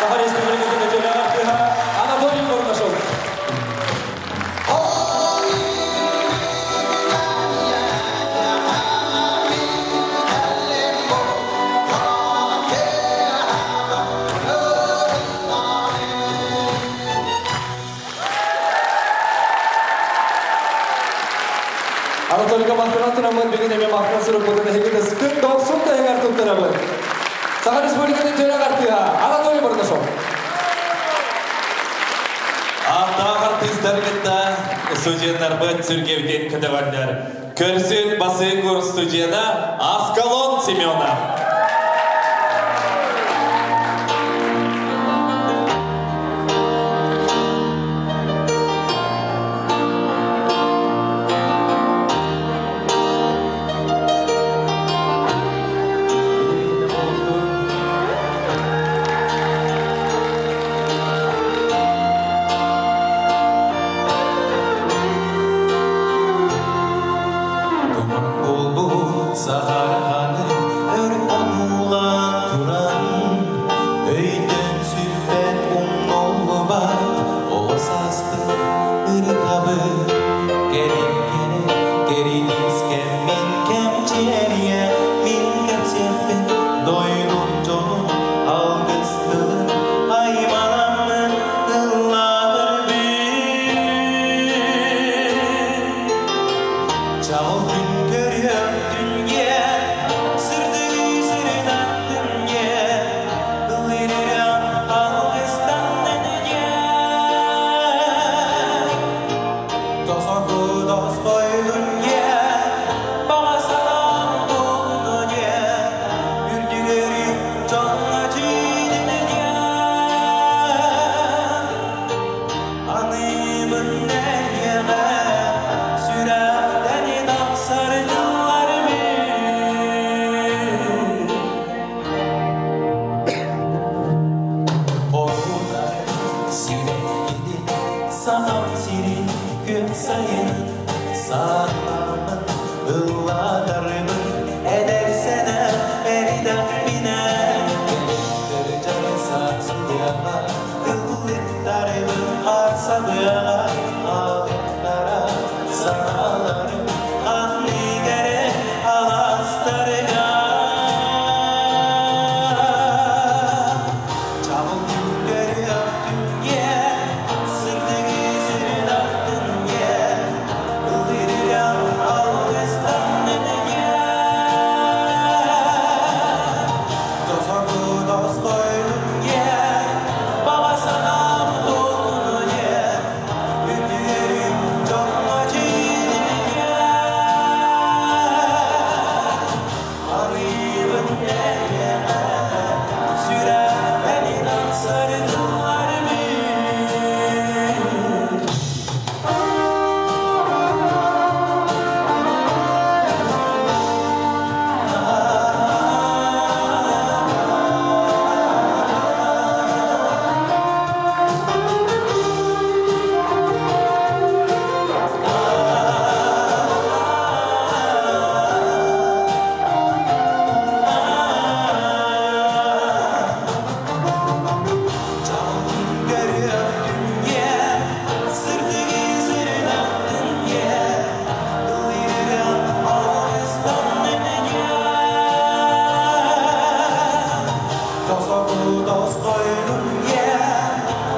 Саха Республикатын үтүөлээх артыыһа Анатолий Бурнашов. Анатолийга махтанан тураммын, бүгүн эмиэ махтал сурукпутун эһиги ытыскын дохсун таһыгар туттарабын. Саха Республикатын үтүөлээх артыыһа Анатолий Бурнашов. Ааттаах артыыстар кытта студенттарбыт сүргэбитин көтөҕөллөр. Көрсүн басыы курс студена Аскалон Семенов. Туман буолбут саһарҕаны өр одуулаан туран, өйтөн сүппэт умнуллубат оҕо сааспыт ырытабыт. Кэлин кэлэ кэридиис кэммин кэмчиэрийэ мин кэпсиэхпин дойдум дьонум алгыс тылын айманаммын ыллаатырбын. Чаҕыл күн көрүөм дүньэ, сырдыгы сырдаттын дьэ, ыллырырам алгыстаннын дьэ. Тосоргу тосхойдун дьэ, баҕа санаам туоллун дьэ, үрдүгэр дьоҥҥо тиийдин дьэ. Аныыбын эйиэхэ, сүрэхтэн тахсар тылларбын. Оргутар сибэккитин, сахам сирин күн сайынын саатаммын, ыллатарбын, эдэр сэнэх эридэхпинэ. Кэлиттэр саансыйаҕа, ыллыктарбын харсабыаҕа, аалыктара санааларым ханнык эрэ алаастарга. Чаҕыл күн көрүөхтүн сырдыгы сырдаттын ыллырыам алгыстаннын Тосоргу тосхойдун баҕа санаам туоллун үрдүгэрим дьоҥҥо тиийдин Аныыбын эйиэхэ, сүрэхтэн тахсар тылларбын. Сырдыгы сырдаттын ыллырыам алгыстаннын Тосоргу тосхойдун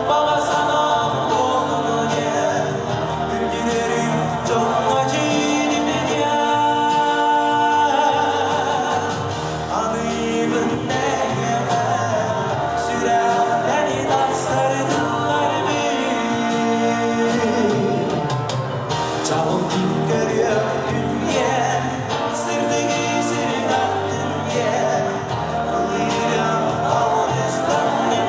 баҕа санаам туоллун үрдүгэрим дьоҥҥо тиийдин Аныыбын эйиэхэ, сүрэхтэн тахсар тылларбын. Чаҕыл күн көрүөхтүн сырдыгы сырдаттын ыллыырам алгыстаннын.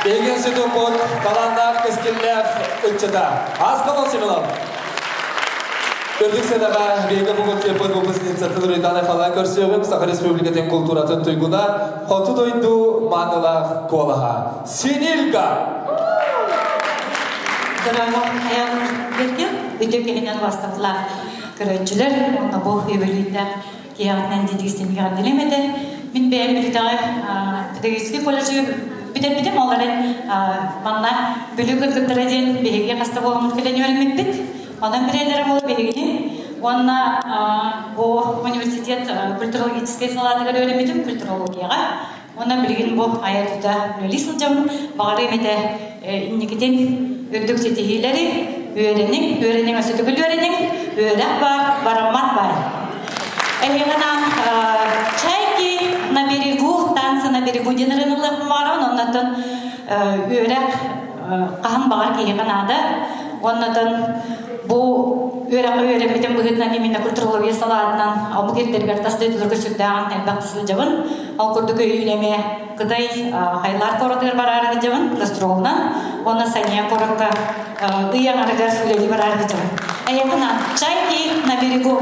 Биһиги институппут талааннаах кэскиллээх ыччата. Аскалон Семенов. Үрдүк сыанаҕа биһиги факультеппыт выпускницатын Руйдана Хала көрсүөҕүм Саха Республикатын култууратын туйгуна, хоту дойду маанылаах куолаһа. Синильга! Дорогом Аянургерген үтө киһинэн бастапылаах көрөөччүлэр уонна бу юбилейдаах киһиэҕитинэн дидигистингэ эҕэрдэлиэм этэ. Мин бэйэм Бүлүүтэҕи педагогический колледжы бүтэрбитим, ол эрэн манна Бүлүү кыргыттара диэн биһиги хаста буоламмыт кэлэн үөрэммиппит. Онон билэллэрэ буолуо биһигини. Уонна бу университет культурологическай салаатыгар үөрэммитим, культурологияҕа. Уонна билигин бу айа тута үлэлии сылдьабын. Баҕарыам этэ инникитин үрдүк ситиһиилэри үөрэниҥ, үөрэниҥ өссө төгүл үөрэниҥ, үөрэх баар, бараммат баар. Эһиэхэ чайки на берегу, танцы на берегу диэн ырыаныллыахпын баҕарабын. Оннотон үөрэх хаһан баҕар киһиэхэ наада. Оннотон бу үөрэххэ үөрэммитим быһыытынан именно культурология салаатынан омук ирдэригэр тас дойдуларга сүрдээҕин элбэх сылдьабын. Ол курдук өйүүн эмиэ Кытай Хайлар куоратыгар бараары сылдьабын гастролунан уонна Санья куоракка ый аҥарыгар үлэлии бараары сылдьабын. Эйиэхэ чайки на берегу.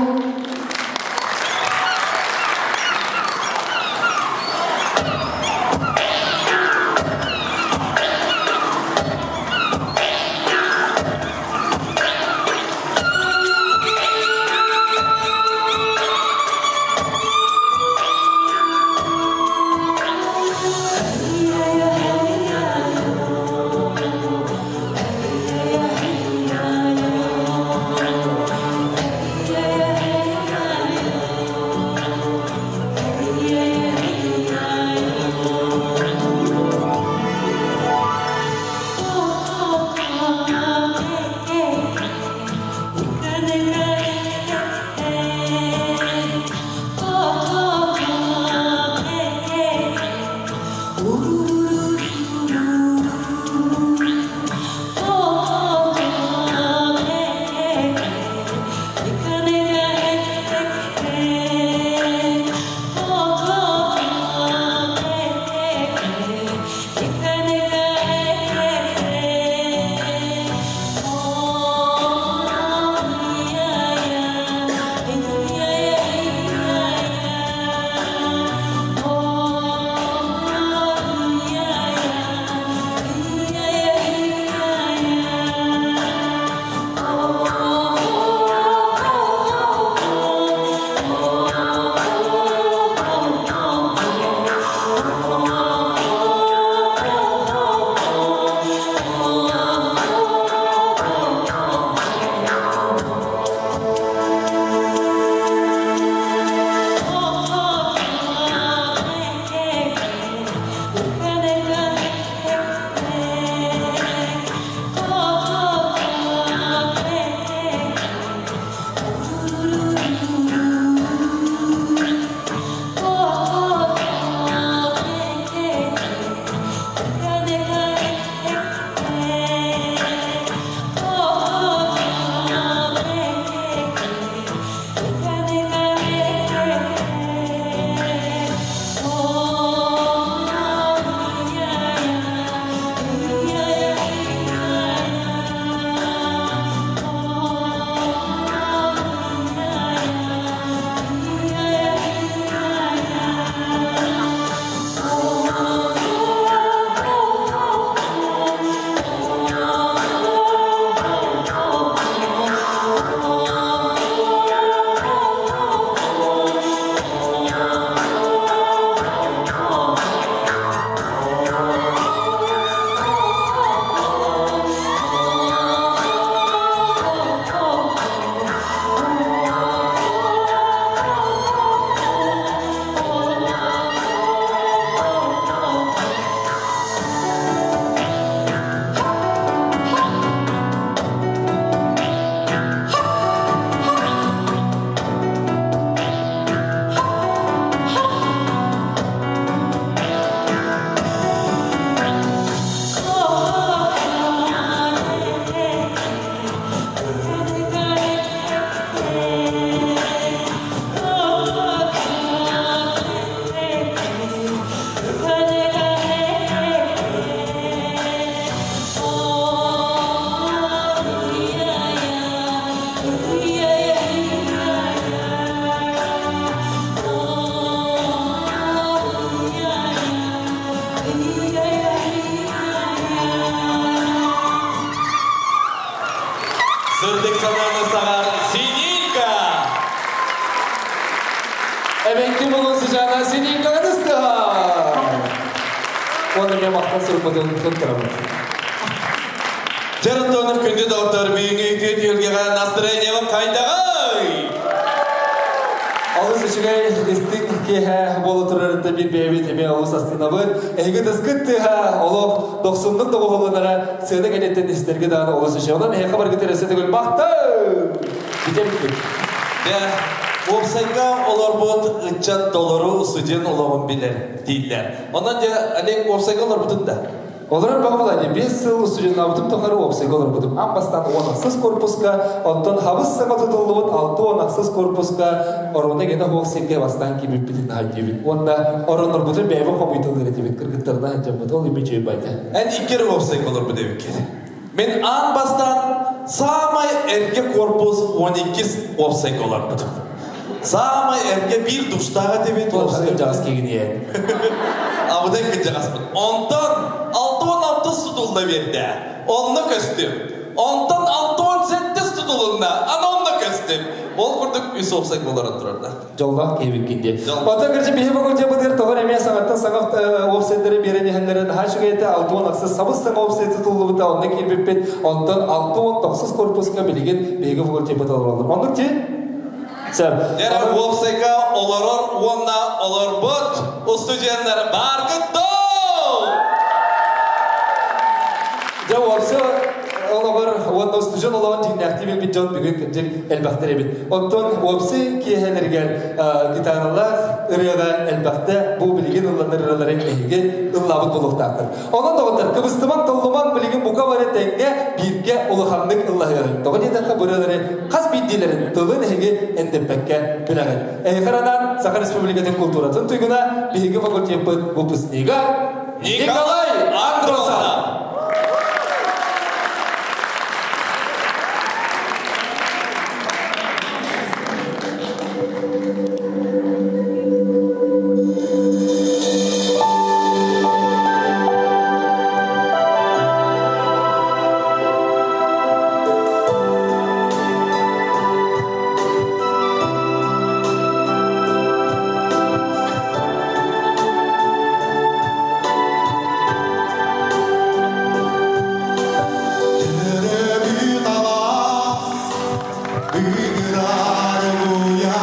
Сырдык санааны саҕар Синилька! Эбэҥки бугун сыдьаана Синилькаҕа тыстыһа! Уонна эмиэ махтал сурукпутун туттарабыт. Дьэр Антонов күндү доҕоттор, бүгүҥҥү үтүө түһүлгэҕэ настроениебыт хайдаҕый? Олус үчүгэй истиҥ киэһэ буола турарыттан биир бэйэбит эмиэ олус астынабыт. Эһиги тыскыт тыаһа олох дохсуннук доҕуһулланара сыана кэнниттэн истэргэ даҕаны олус үчүгэй. Онон эһиэхэ баргыт эрэ төгүл махтал! Бүтэ бүттүк. Дьэ, уопсайга олорбут ыччат толору студент олоҕун билэр дииллэр. Онон дьэ, Олег уопсайга олорбутун да? Олорор баҕалаани 5 сыл устудьуоннаабытым тухары уопсайга олорбутум. Аан бастаан 16 корпуска, онтон хабыс саҥа тутуллубут 66 корпуска оруона гена хуох сиргэ бастаан киирбиппитин наһаа Уонна ороннорбутун бэйэбит хомуйталыыр этибит, кыргыттарына сылдьаммыт. Ол үмү үчүгэй байда. Эн иккер уопсайга олорбут эбиккин. Мин аан бастаан саамай эргэ корпус 12 уопсайга олорбутум. Саамай эргэ биир душтаах этибит уопсай кырдьаҕас киигиниэ. Абытай кырдьаҕаспыт. Онтон 66 тутулла биэрдэ. Онно көстүм. Онтон 67 тутулунна. Аны онно көстүм. Ол курдук үс уопсай олорон турарда. Дьоллоох киһибиккин диye. Оттон кырдьык биһи факультеппытыгар тоҕо эмиэ саҥаттан саҥа уопсайдары биэрэн иһэллэрин наһаа үчүгэй этэ. 66 сабыс саҥа уопсай тутуллубута, онно киирбиппит. Онтон 69 корпуска билигин биһиги факультеппыт олороллор. Оннук ти? Сөп. Дьэ, уопсайга олорор уонна олорбут устудьуоннар бааргыт доо! Дьэ, уопсай олоҕор уонна устудьуон олоҕун дьиҥнээхтии билбит дьон бүгүн кырдьык элбэхтэр эбит. Оттон уопсай киэһэлэригэр гитаралаах ырыаҕа элбэхтэ бу билигин ылланар ырыалары эһиги ыллаабыт буолуохтаахтар. Онон доҕоттор, кыбыстымаҥ, толлумаҥ, билигин бука бары тэҥҥэ бииргэ улаханнык ыллаһыаҕыҥ. Тоҕо диэтэххэ, бу ырыалары хас биирдиилэрин тылын эһиги эндэппэккэ билэҕит. Эһиэхэ анаан Саха Республикатын култууратын туйгуна биһиги факультеппыт выпускнига Николай Андросов! Төрөбүт алаас ыҥырар уйа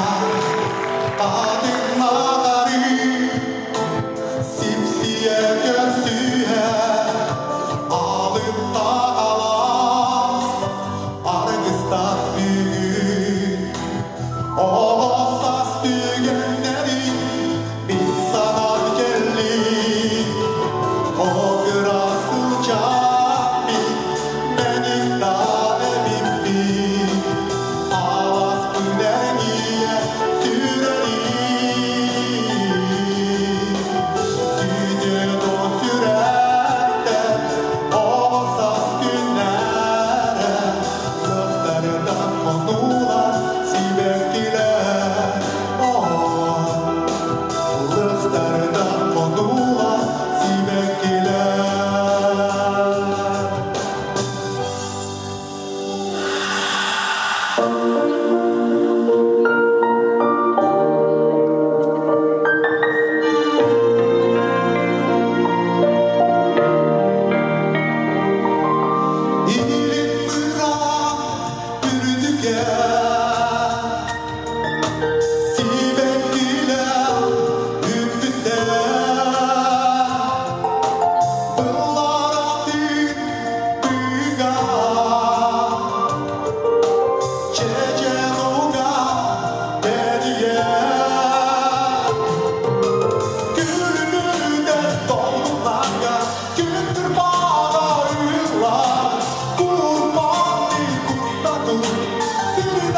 Хатыҥнаҕары сипсийэ көрсүһэ Алыптаах алаас аргыстаах бүгүн Оҕо саас түгэннэрин мин санаан кэллим О кыра сылдьан мэник эбиппин Аласпын эргийэ сүрэҕим Сүтүө сүрэхтэн оҕо саас күннэрэ Лыхтарынан хонуулар сибэккилэр Лыхтарынан хонуулар сибэккилэр. Илин быраан үрдүгэ сибэккилэр үүммүттэр Былларатын тыга чэчэн уга бэрийэр Күлүмүрдэс долгуннарга күндүр баҕа ыллар Курманны кустатын сирин.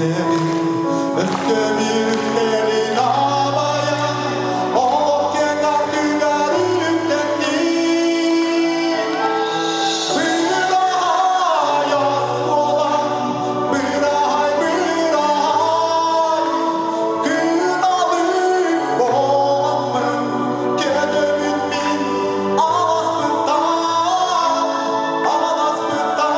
Күүтэбин өссө биир үктэлин абайан, олох киэҥ артыгар үктэннин. Быраһай оскуолам, быраһай, быраһай, Кыналыы буоламмын, кэтэбин мин аласпыттан, аласпыттан.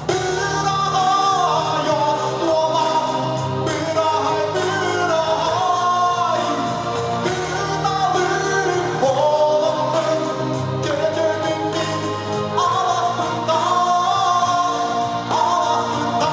Быраһай оскуолам, быраһай, быраһай, Кыналыы буоламмын, кэтэбин мин аласпыттан, аласпыттан.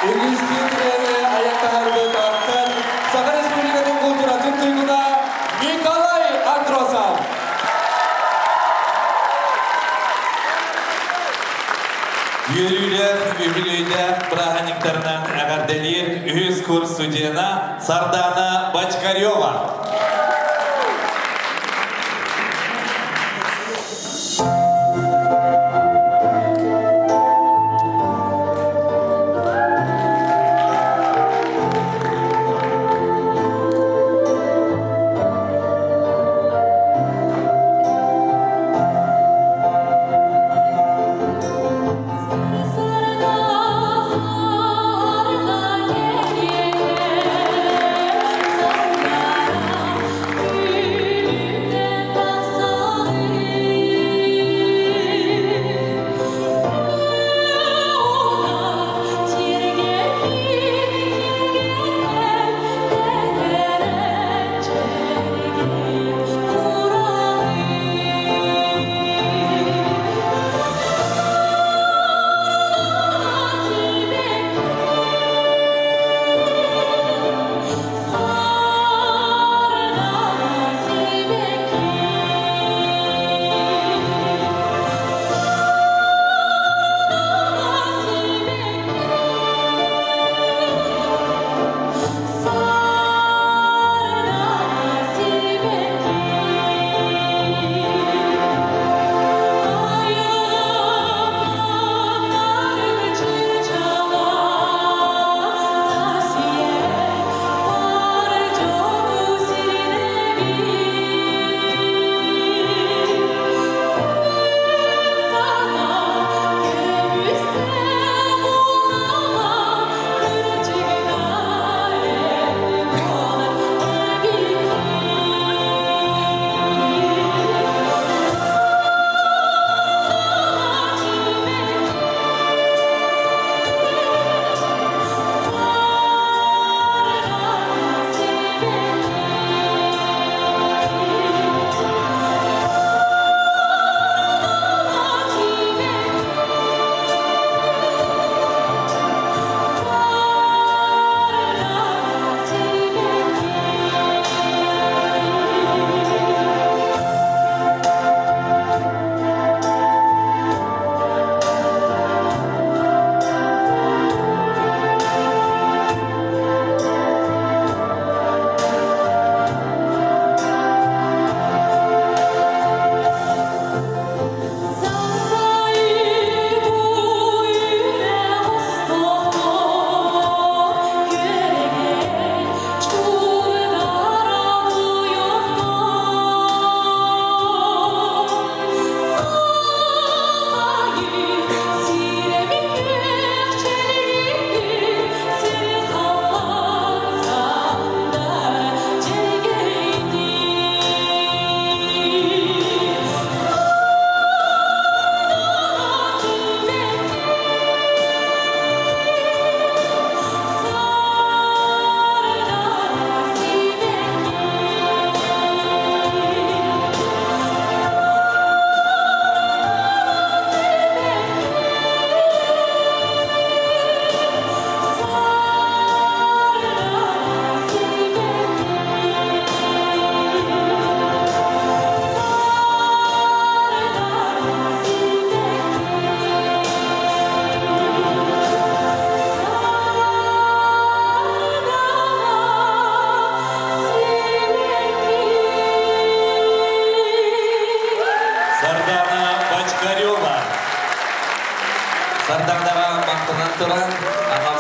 Үгүстүү тренері аяқ таһарбыт аттан Саха Республикатын култууратын туйгуна Николай Андросов. Үөрүүлээх, үбүлүөйдээх бырааһынньыктарынан эҕэрдэлиир үһүс курс студена Сардана Бочкарева. Сарга, сарга,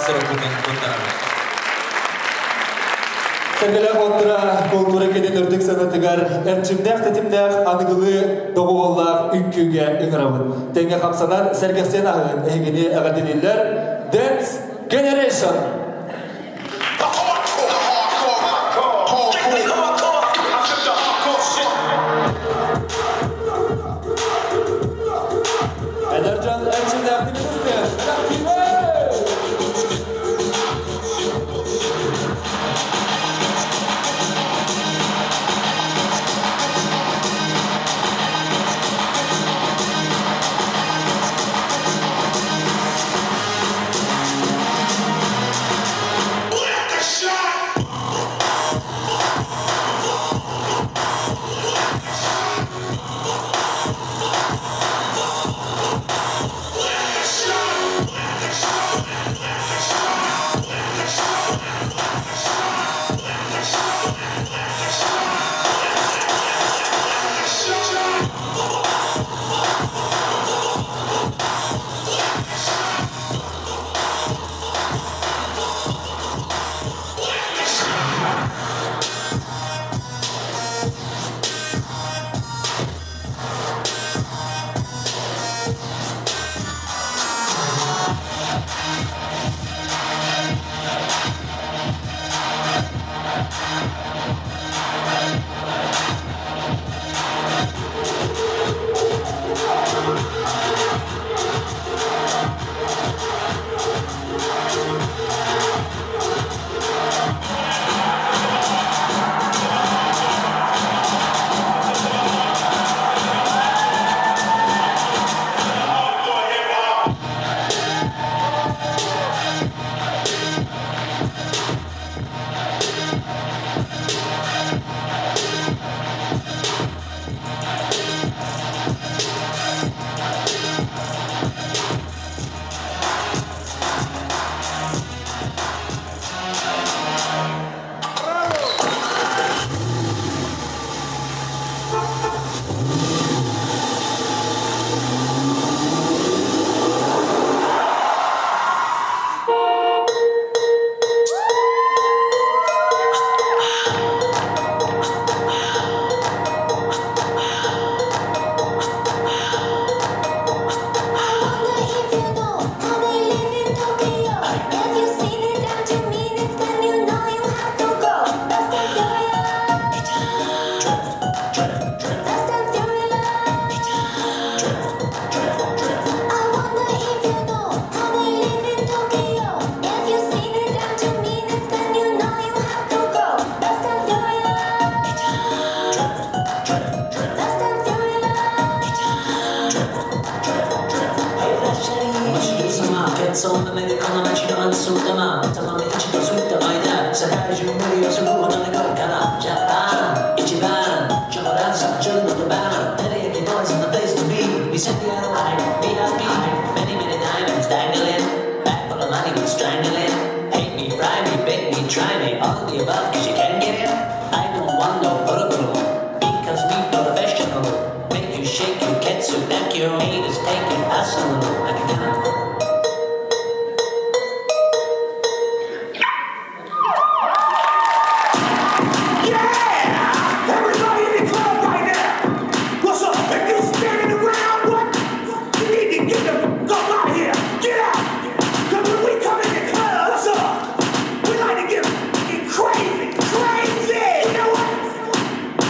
сурукпутун туттарабыт. Сэргэлээх оттура култуура кэлин үрдүк санатыгар эрчимнээх тэтимнээх аныгылыы доҕуһуоллаах үҥкүүгэ ыҥырабыт. Тэҥҥэ хамсанан сэргэхсийэн аһыгын эһигини эҕэрдэлииллэр Dance Generation! Эдэр дьон эрчимнээхтик ытыстыан!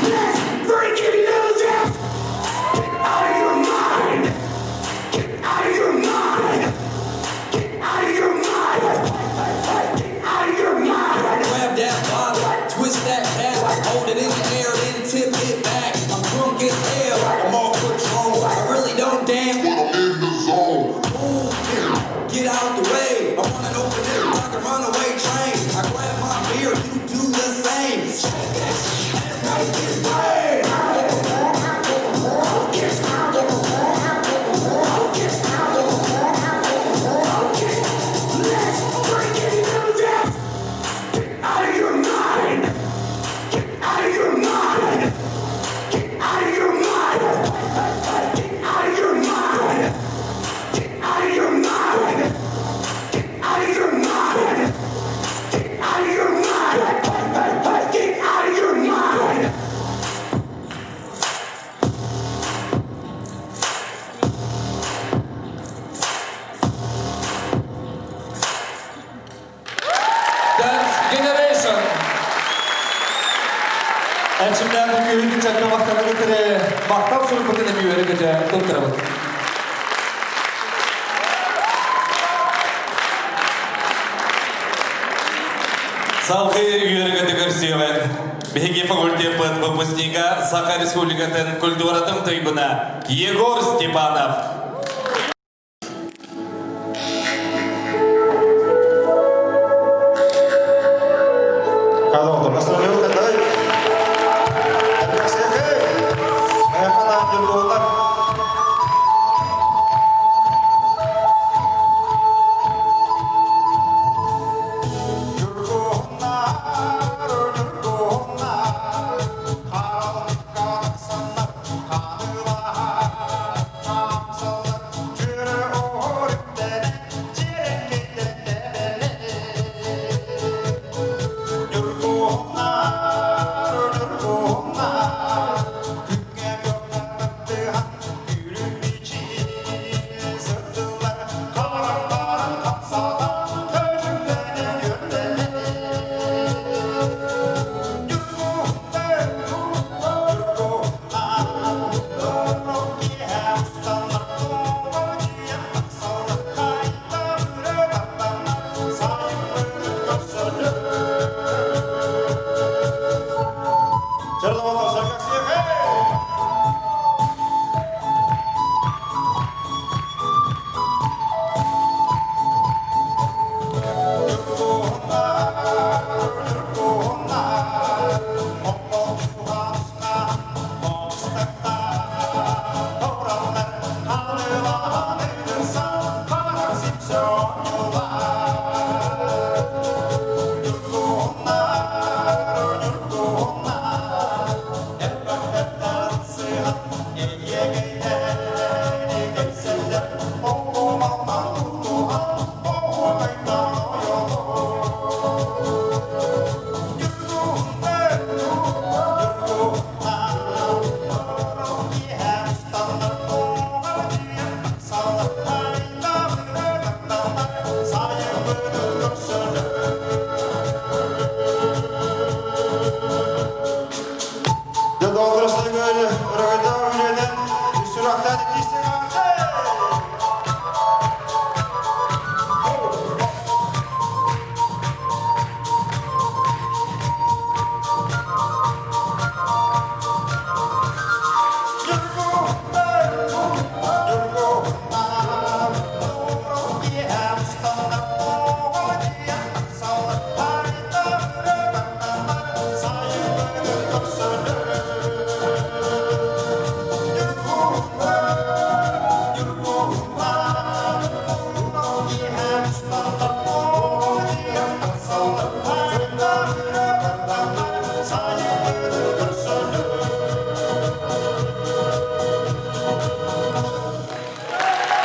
Let's freaking lose it! Get out of your mind! Эрчимнээх үҥкүүһүт ыччакка махтанабыт эрэ, махтал суруйбутун эмиэ үөрэ-көтө туттарабыт. Салгыы үөрэ-көтө көрсүөҕүн. Биһиги факультеппыт выпускнига Саха Республикатын культуратын туйгуна Егор Степанов.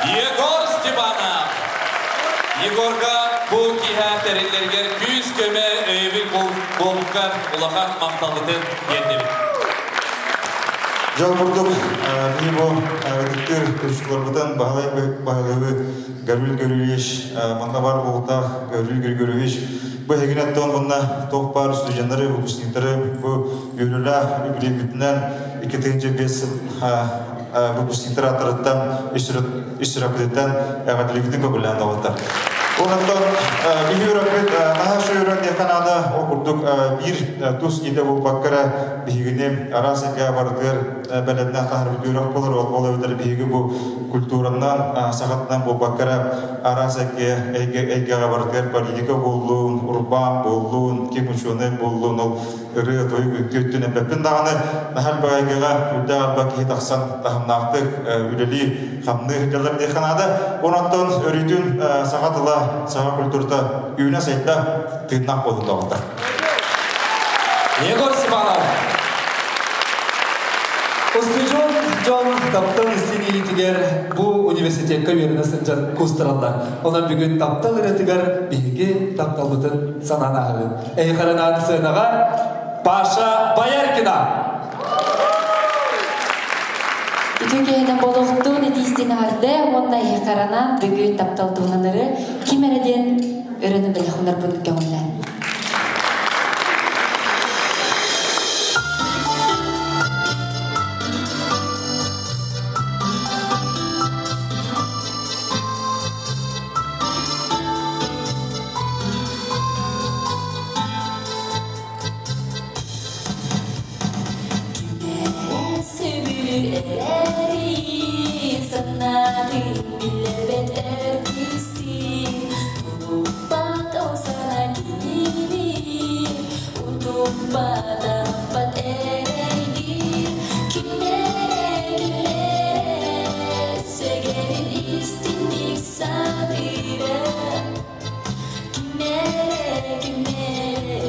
Егор Степанов. Егорга бу киһэ тэриллэригэр күүс-көмө өйөбүл буолбуккар улахан махталбытын тиэрдэбит. Дьол курдук биһи бу ытыктыыр көрсүлэрбитин Баһылай Баһылайбы Гаврил Гаврильевич манна бар буолтаах Гаврил Григорьевич бу эһигинэттэн уонна туох баар студеннары, выпускниктары бу үөрүүлээх үбүлүөйбүтүнэн 2005 сыл выпускниктар ааттарыттан үс сүрэхпититтэн эҕэрдэлиибитин көбүлээн доҕоттор. Онтон биһи үөрэппит наһаа үчүгэй үөрэх диэххэ наада. Ол курдук биир тус идэ булбакка эрэ биһигини араас эйгэ барытыгар бэлэмнээх таһаарбыт үөрэх буолар. Ол эбэтэр биһиги бу культуранан, сахатынан буолбакка эрэ араас эйгэ эйгэҕэ барытыгар политика буоллун, урбаан буоллун, ким учуонай буоллун, ол ырыа тойук үҥкүү өттүн эппэппин даҕаны наһаа элбэх эйгэҕэ үрдээх элбэх киһи тахсан таһымнаахтык үлэлии хамныы сылдьаллар диэххэ наада. Онон өрүүтүн саха тыла, саха культурата үүнэ-сайда тыыннаах буолун доҕоттор. Егор Степанов. Устудьуон дьон таптал истиниитигэр бу университекка үөрэнэ сылдьан куустараллар. Онон бүгүн таптал ырыатыгар биһиги тапталбытын санаан ааһабыт. Эйхаранаан сценаҕа Паша Бояркина. Үтүө киһинэн буолуохтун итиистин эҕэрдэ уонна эйхаранаан бүгүн таптал туһунан ким эрэ диэн өрөнү бэлэхунарбын көҥүллээн. Эрэрин санаатын биллэрбэт эр кистиир, Тулуппат ол сана кинини, Утуппат аппат эрэйдиир. Кимнэрэ, кимнэрэ сэгэрин истинник саныыра. Кимнэрэ, кимнэрэ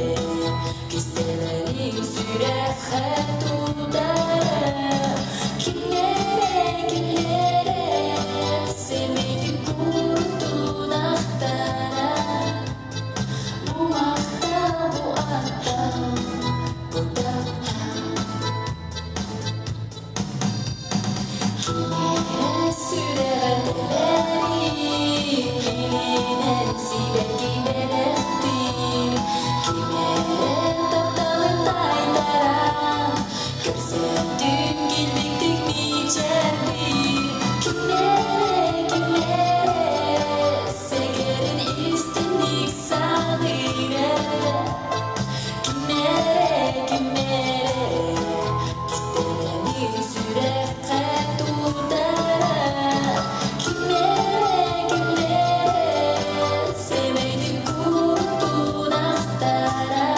кистэлэҥин сүрэххэ тутара. Кимнэрэ, кимнэрэ сэмэйдик курутун ахтара. Бу махтал, бу аттал, бу таптал. Кимнэрэ сүрэҕэр тэбэрин, Илинэн сибэкки бэлэхтиир. Кимнэрэ тапталын тайтаран, Көрсөтүн килбиктик мичээрдиир. Кимнэрэ, кимнэрэ сэгэрин истинник саныыра. Кимнэрэ, кимнэрэ кистэлэҥин сүрэххэ тутара. Кимнэрэ, кимнэрэ сэмэйдик курутун ахтара.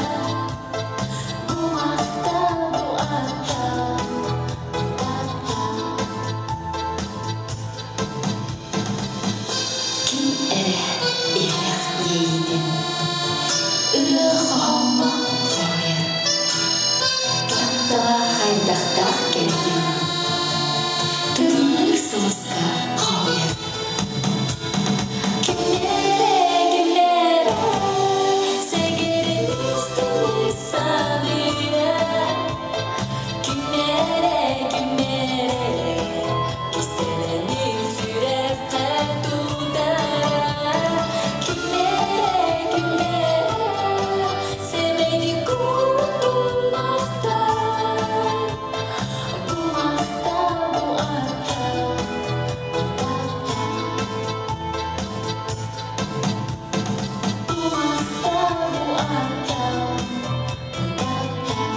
Бу махтал, бу аттал, бу таптал. Ким эрэ иһирэх иэйиитин ырыа хоһооҥҥо хоһуйар, таптала хайдахтаах кэрэтин тырымныыр сулуска хоһуйар. Кимнэрэ, кимнэрэ сэгэрин истинник саныыра, Кимнэрэ, кимнэрэ кистэлэҥин сүрэххэ тутара. Кимнэрэ, кимнэрэ сэмэйдик курутун ахтар. Бу махтал, бу аттал, бу таптал. Бу махтал, бу аттал, бу таптал.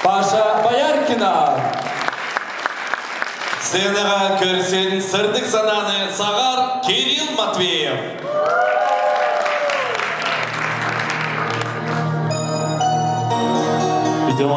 Паша Бояркина. Сценаҕа көрсөн сырдык санааны саҕар Кирилл Матвеев. Видео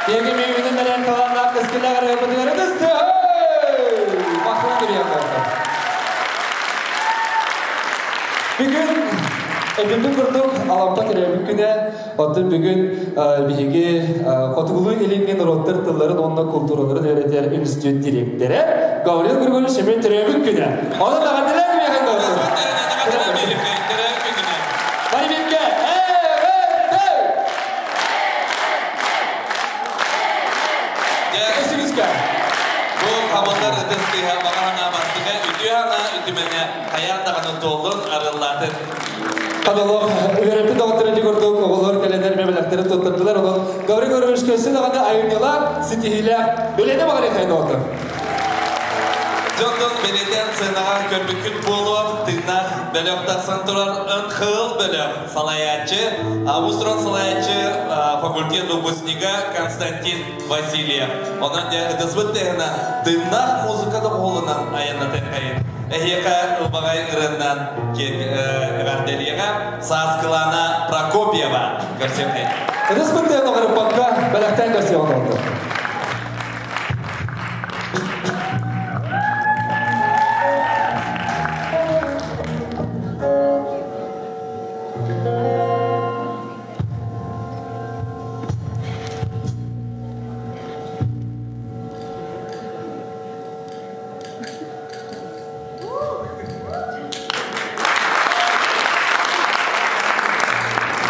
Биһиги миибитин эрэн талааннаах кэскиллээх ырыабытыгар ытыстыһы! Махтана түһүөххэ. Бүгүн эбиппит курдук Алампа төрөөбүт күнэ, оттон бүгүн биһиги Хотугулуу Илиҥҥи норуоттар тылларын уонна култуураларын үөрэтэр институт дириэктэрэ Гаврил Григорьевич эмиэ төрөөбүт күнэ. Онон эҕэрдэлээн күнүһүн доҕоттор. Бары бииргэ! Эҕэрдэ! Бу хамандар ытыс тыаһа баҕа санаа бастыҥа, үтүө санаа үтүмэнэ хайаан даҕаны туоллун, арыллаатын. Хадолох үөрэппит доҕотторо ити курдук оҕолор кэлэннэр мебелэхтэрин туттардылар. Онон Гаврил Григорьевич көссө даҕаны айымньылаах, ситиһиилээх үлэни баҕарыахайын доҕоттор. Дьонтон бэлиэтээн сценаҕа көрбүккүт буолуо, тыыннаах бөлөх тахсан турар НХЛ бөлөх салайааччы, Аустрон салайааччы факультет выпускнига Константин Васильев. Онон дьэ ытыспыт тыаһынан тыыннаах музыка доҕуһуолунан айаннатыаххайын. Эһиэхэ ылбаҕай ырыаннан эҕэрдэлиэҕэ Сааскылаана Прокопьева көрсүөххэ. Ытыспыт тыаһын оҕоруппакка бэлэхтээн көрсүөҕүн олордо.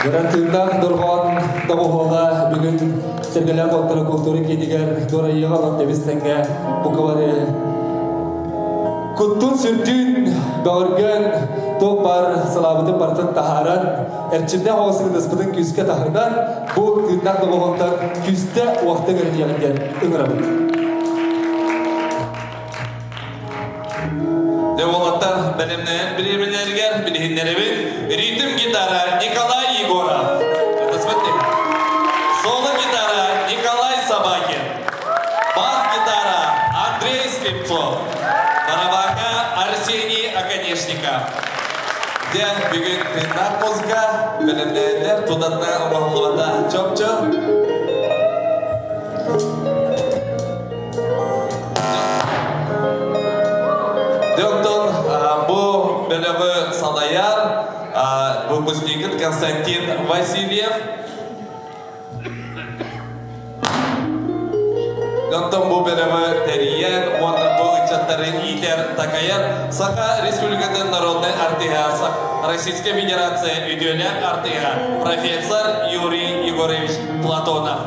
Гарантыылаах дорҕоон доҕуһуола бүгүн Сэргэлээх уоттара култуура киинигэр дуорайыаҕа олох тэбис тэҥҥэ букабары куттун-сүрдүүн бөҕөргөөн туох баар салаабытын барытын таһааран эрчимнээх оҕус ытыспытын күүскэ таһынан бу тыыннаах доҕуһуолтан күүстэ уохта көрүнүөҕүн диэн ыҥырабыт. Дьэ уолаттар бэлэмнэнэн бириэмэлэригэр билиһиннэрэбин. Ритм гитара Николай Егоров. Это Соло гитара Николай Собакин. Бас гитара Андрей Слепцов. Барабанка Арсений Оконешников. Дьэ, бүгүн тыыннаах музыка бэлэмнээннэр тутатына оҥоһуллубата чопчу. Дьонтон бу бөлөҕү салайар выпускникыт Константин Васильев. Онтон бу бөлөҕү тэрийэн уонна бу ыччаттары иитэр, такайар Саха Республикатын народнай артыыһа, Российская Федерация үтүөлээх артыыһа профессор Юрий Егорович Платонов.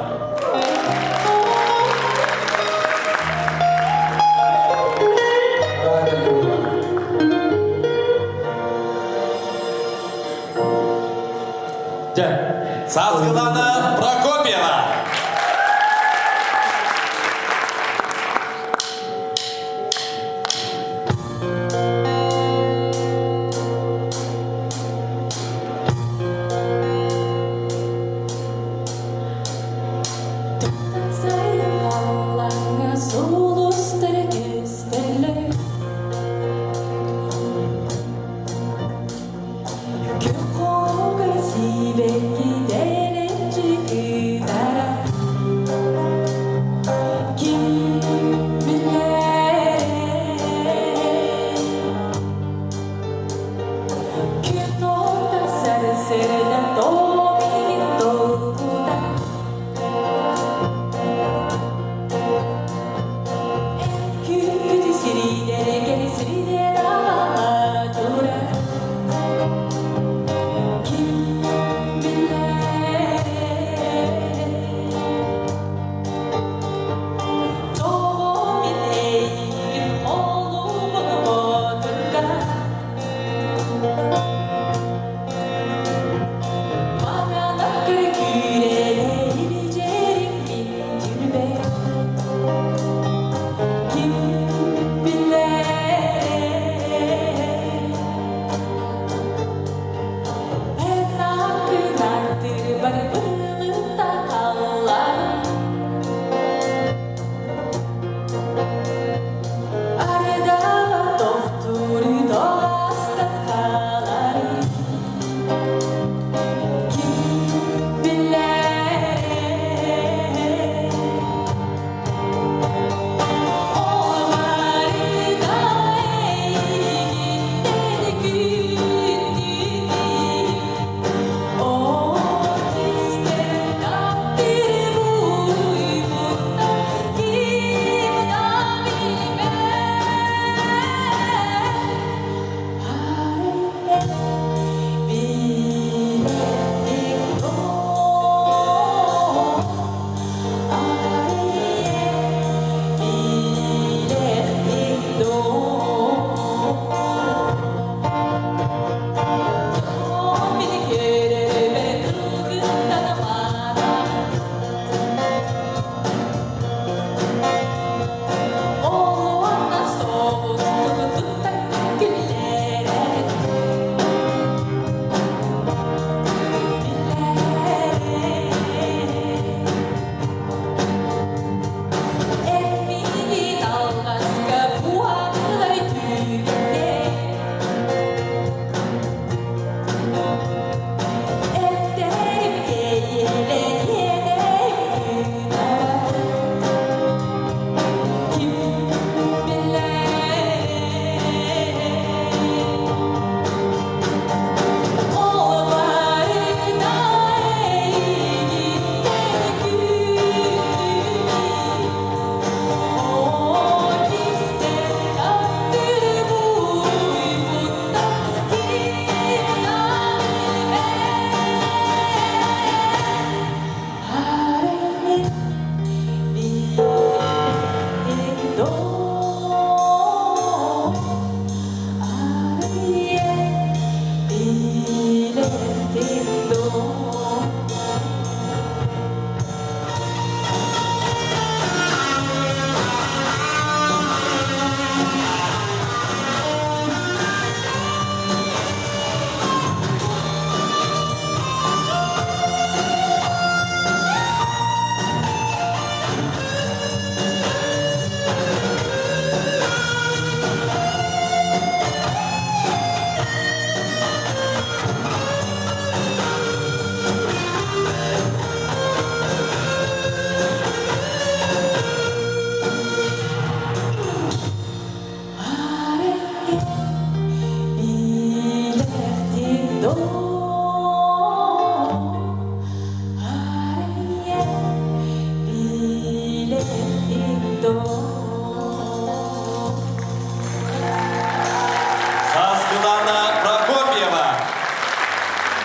Саскылана Прокопьева.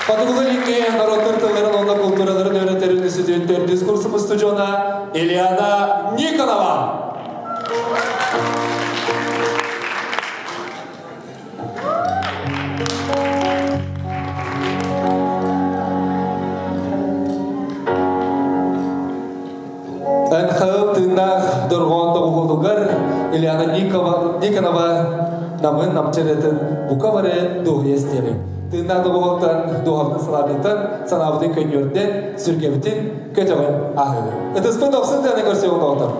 Хотугулуу-Илиҥҥи норуоттар тылларын уонна култуураларын үөрэтэр үнүстүтүүт төрдүс курсум устудьуона Ильяна Никонова. НХЛ тыыннаах дорҕоон доҕуһуолугар Ильяна Никонова Намын намчырытын бука бары дуоһуйа истиэҕиҥ. Тыыннаах доҕуһуолтан, дуоһабытын салаабытын, санаабытын көнньүөрдэн, сүргэбитин көтөҕөн ааһыаҕыҥ. Ытыспыт охсун тыаны көрсүөҕүн оҕотор.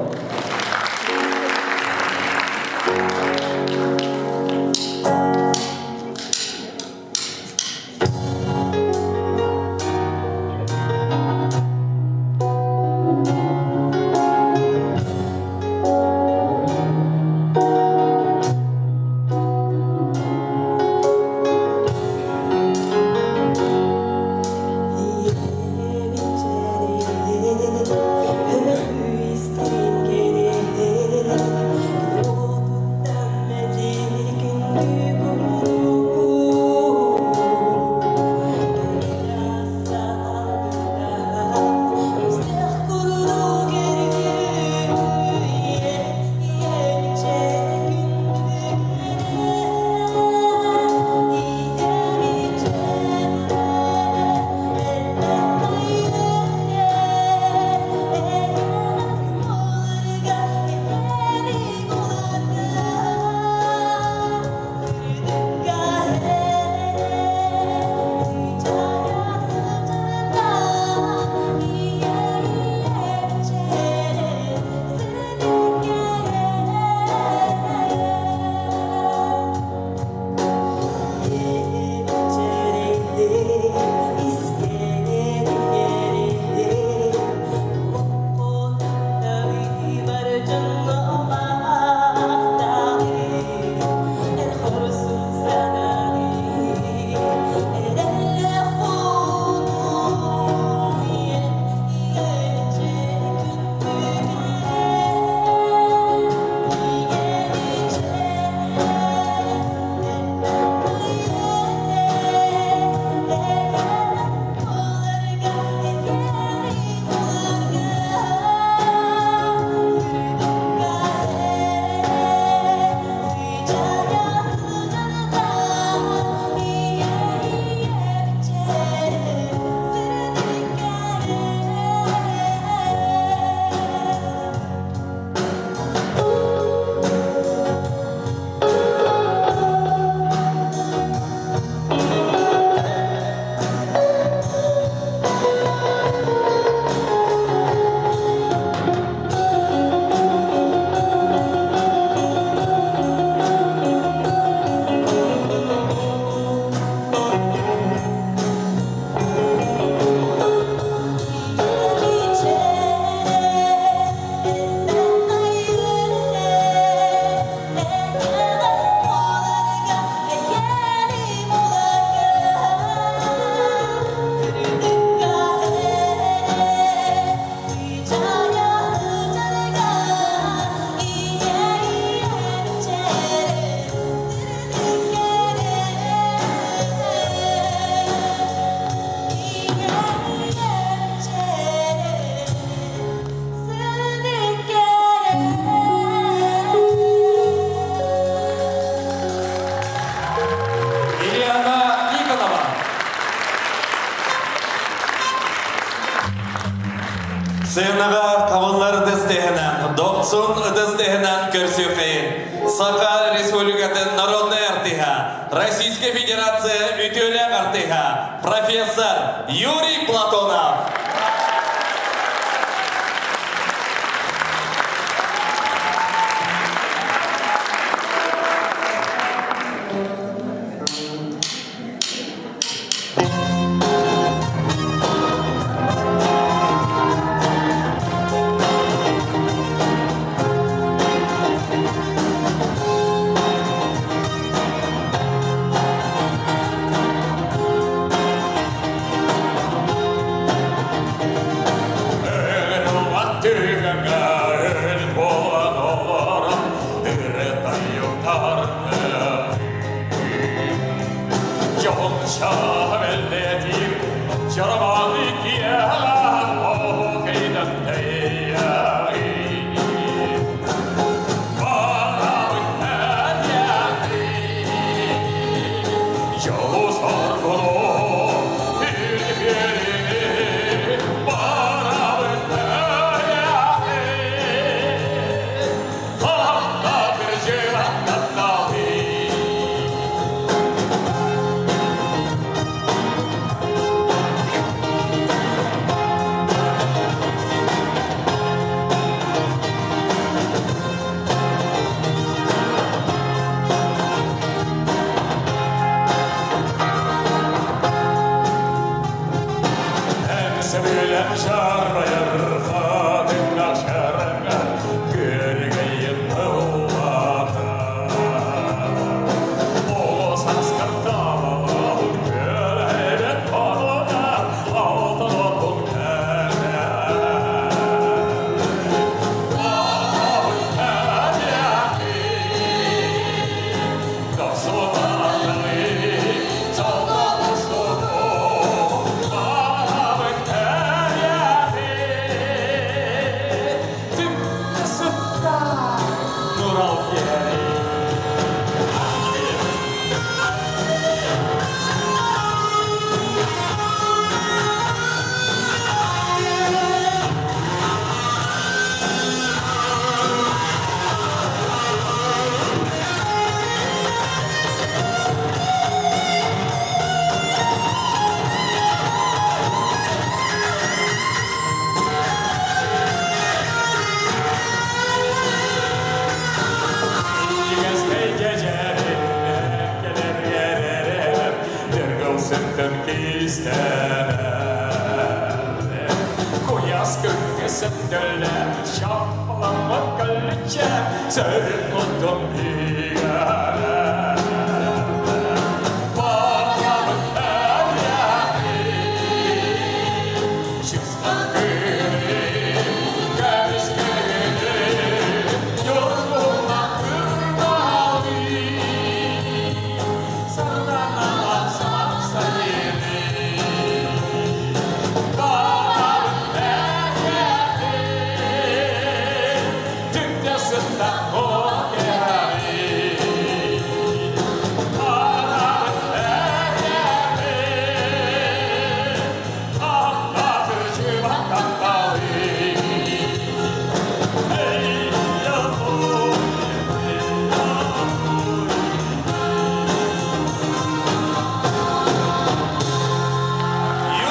Ильяна Никонова. Сценаҕа хабыллар ытыс тэһинэн, дохсун ытыс тэһинэн көрсүөххэйин. Саха Республикатын народнай артыһа, Российская Федерация үтүөлээх артыһа, профессор Юрий Платонов.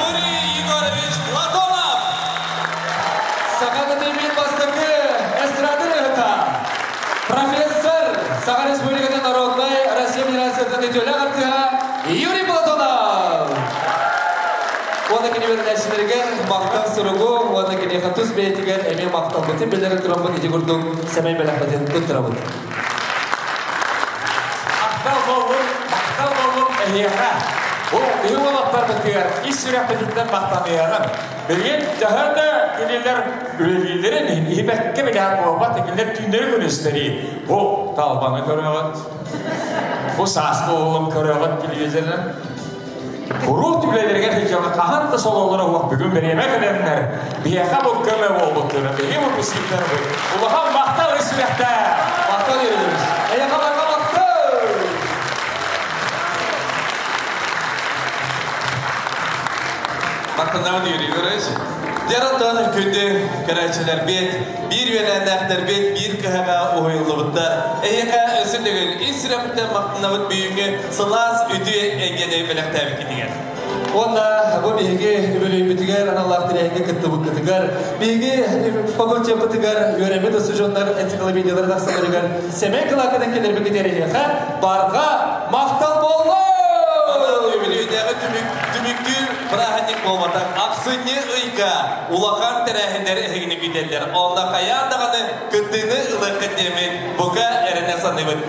Юрий Егорович Платонов! Саха Академиятын бастакы эстрада ырыаһыта, профессор, Саха Республикатын народнай Россия Федерациятын үтүөлээх артыыһа Юрий Платонов! Уонна кини үөрэнээччилэригэр махтал суругу уонна киниэхэ тус бэйэтигэр эмиэ махталбытын биллэрэн тураммыт ити курдук сэмэй бэлэхпитин туттарабыт. Махтал буоллун, махтал буоллун эһиэхэ. Бу биһи уолаттарбытыгар ис сүрэхпититтэн махтаныаҕын. Билигин төһө да кинилэр үлэлииллэрин иһин иһибэккэ билэһэн буолбат, кинилэр түүннэри күнүстэри бу талбаны көрөҕүт, бу сааскы уолун көрөҕүт телевизорынан. Куруут үлэлэригэр сылдьаллар хаһан да сололоро суох бүгүн бириэмэ кэлэннэр биһиэхэ бу көмө буолбуттара биһи выпускниктарбыт улахан махтал ис сүрэхтээх Махтал Юрий Эйиэхэ барҕа махтал! Махтанабын Юрий Егорович. Дьарантан күндү көрөөччүлэрбит, биир үөлээннээхтэрбит биир кыһаҕа уһуйуллубуттар. Эһиэхэ өссө төгүл ис сүрэхпиттэн махтанабыт бүгүҥҥү сылаас үтүө эйгэни бэлэхтээбиккитигэр. Уонна бу биһиги үбүлүөйбүтүгэр аналлаах тэрээһиҥҥэ кыттыбыккытыгар, биһиги факультеппытыгар үөрэммит устудьуоннар энциклопедиялары тахсалларыгар сэмэй кылааккытын киллэрбиккитигэр эһиэхэ барҕа махтал буоллун! Үбүлүөйдээҕи түмүк түмүктүүр бырааһынньык буолбатах. Ахсынньы ыйга улахан тэрээһиннэр эһигини күүтэллэр. Онно хайаан даҕаны кыттыыны ылыаххыт диэммит бука эрэнэ саныыбыт.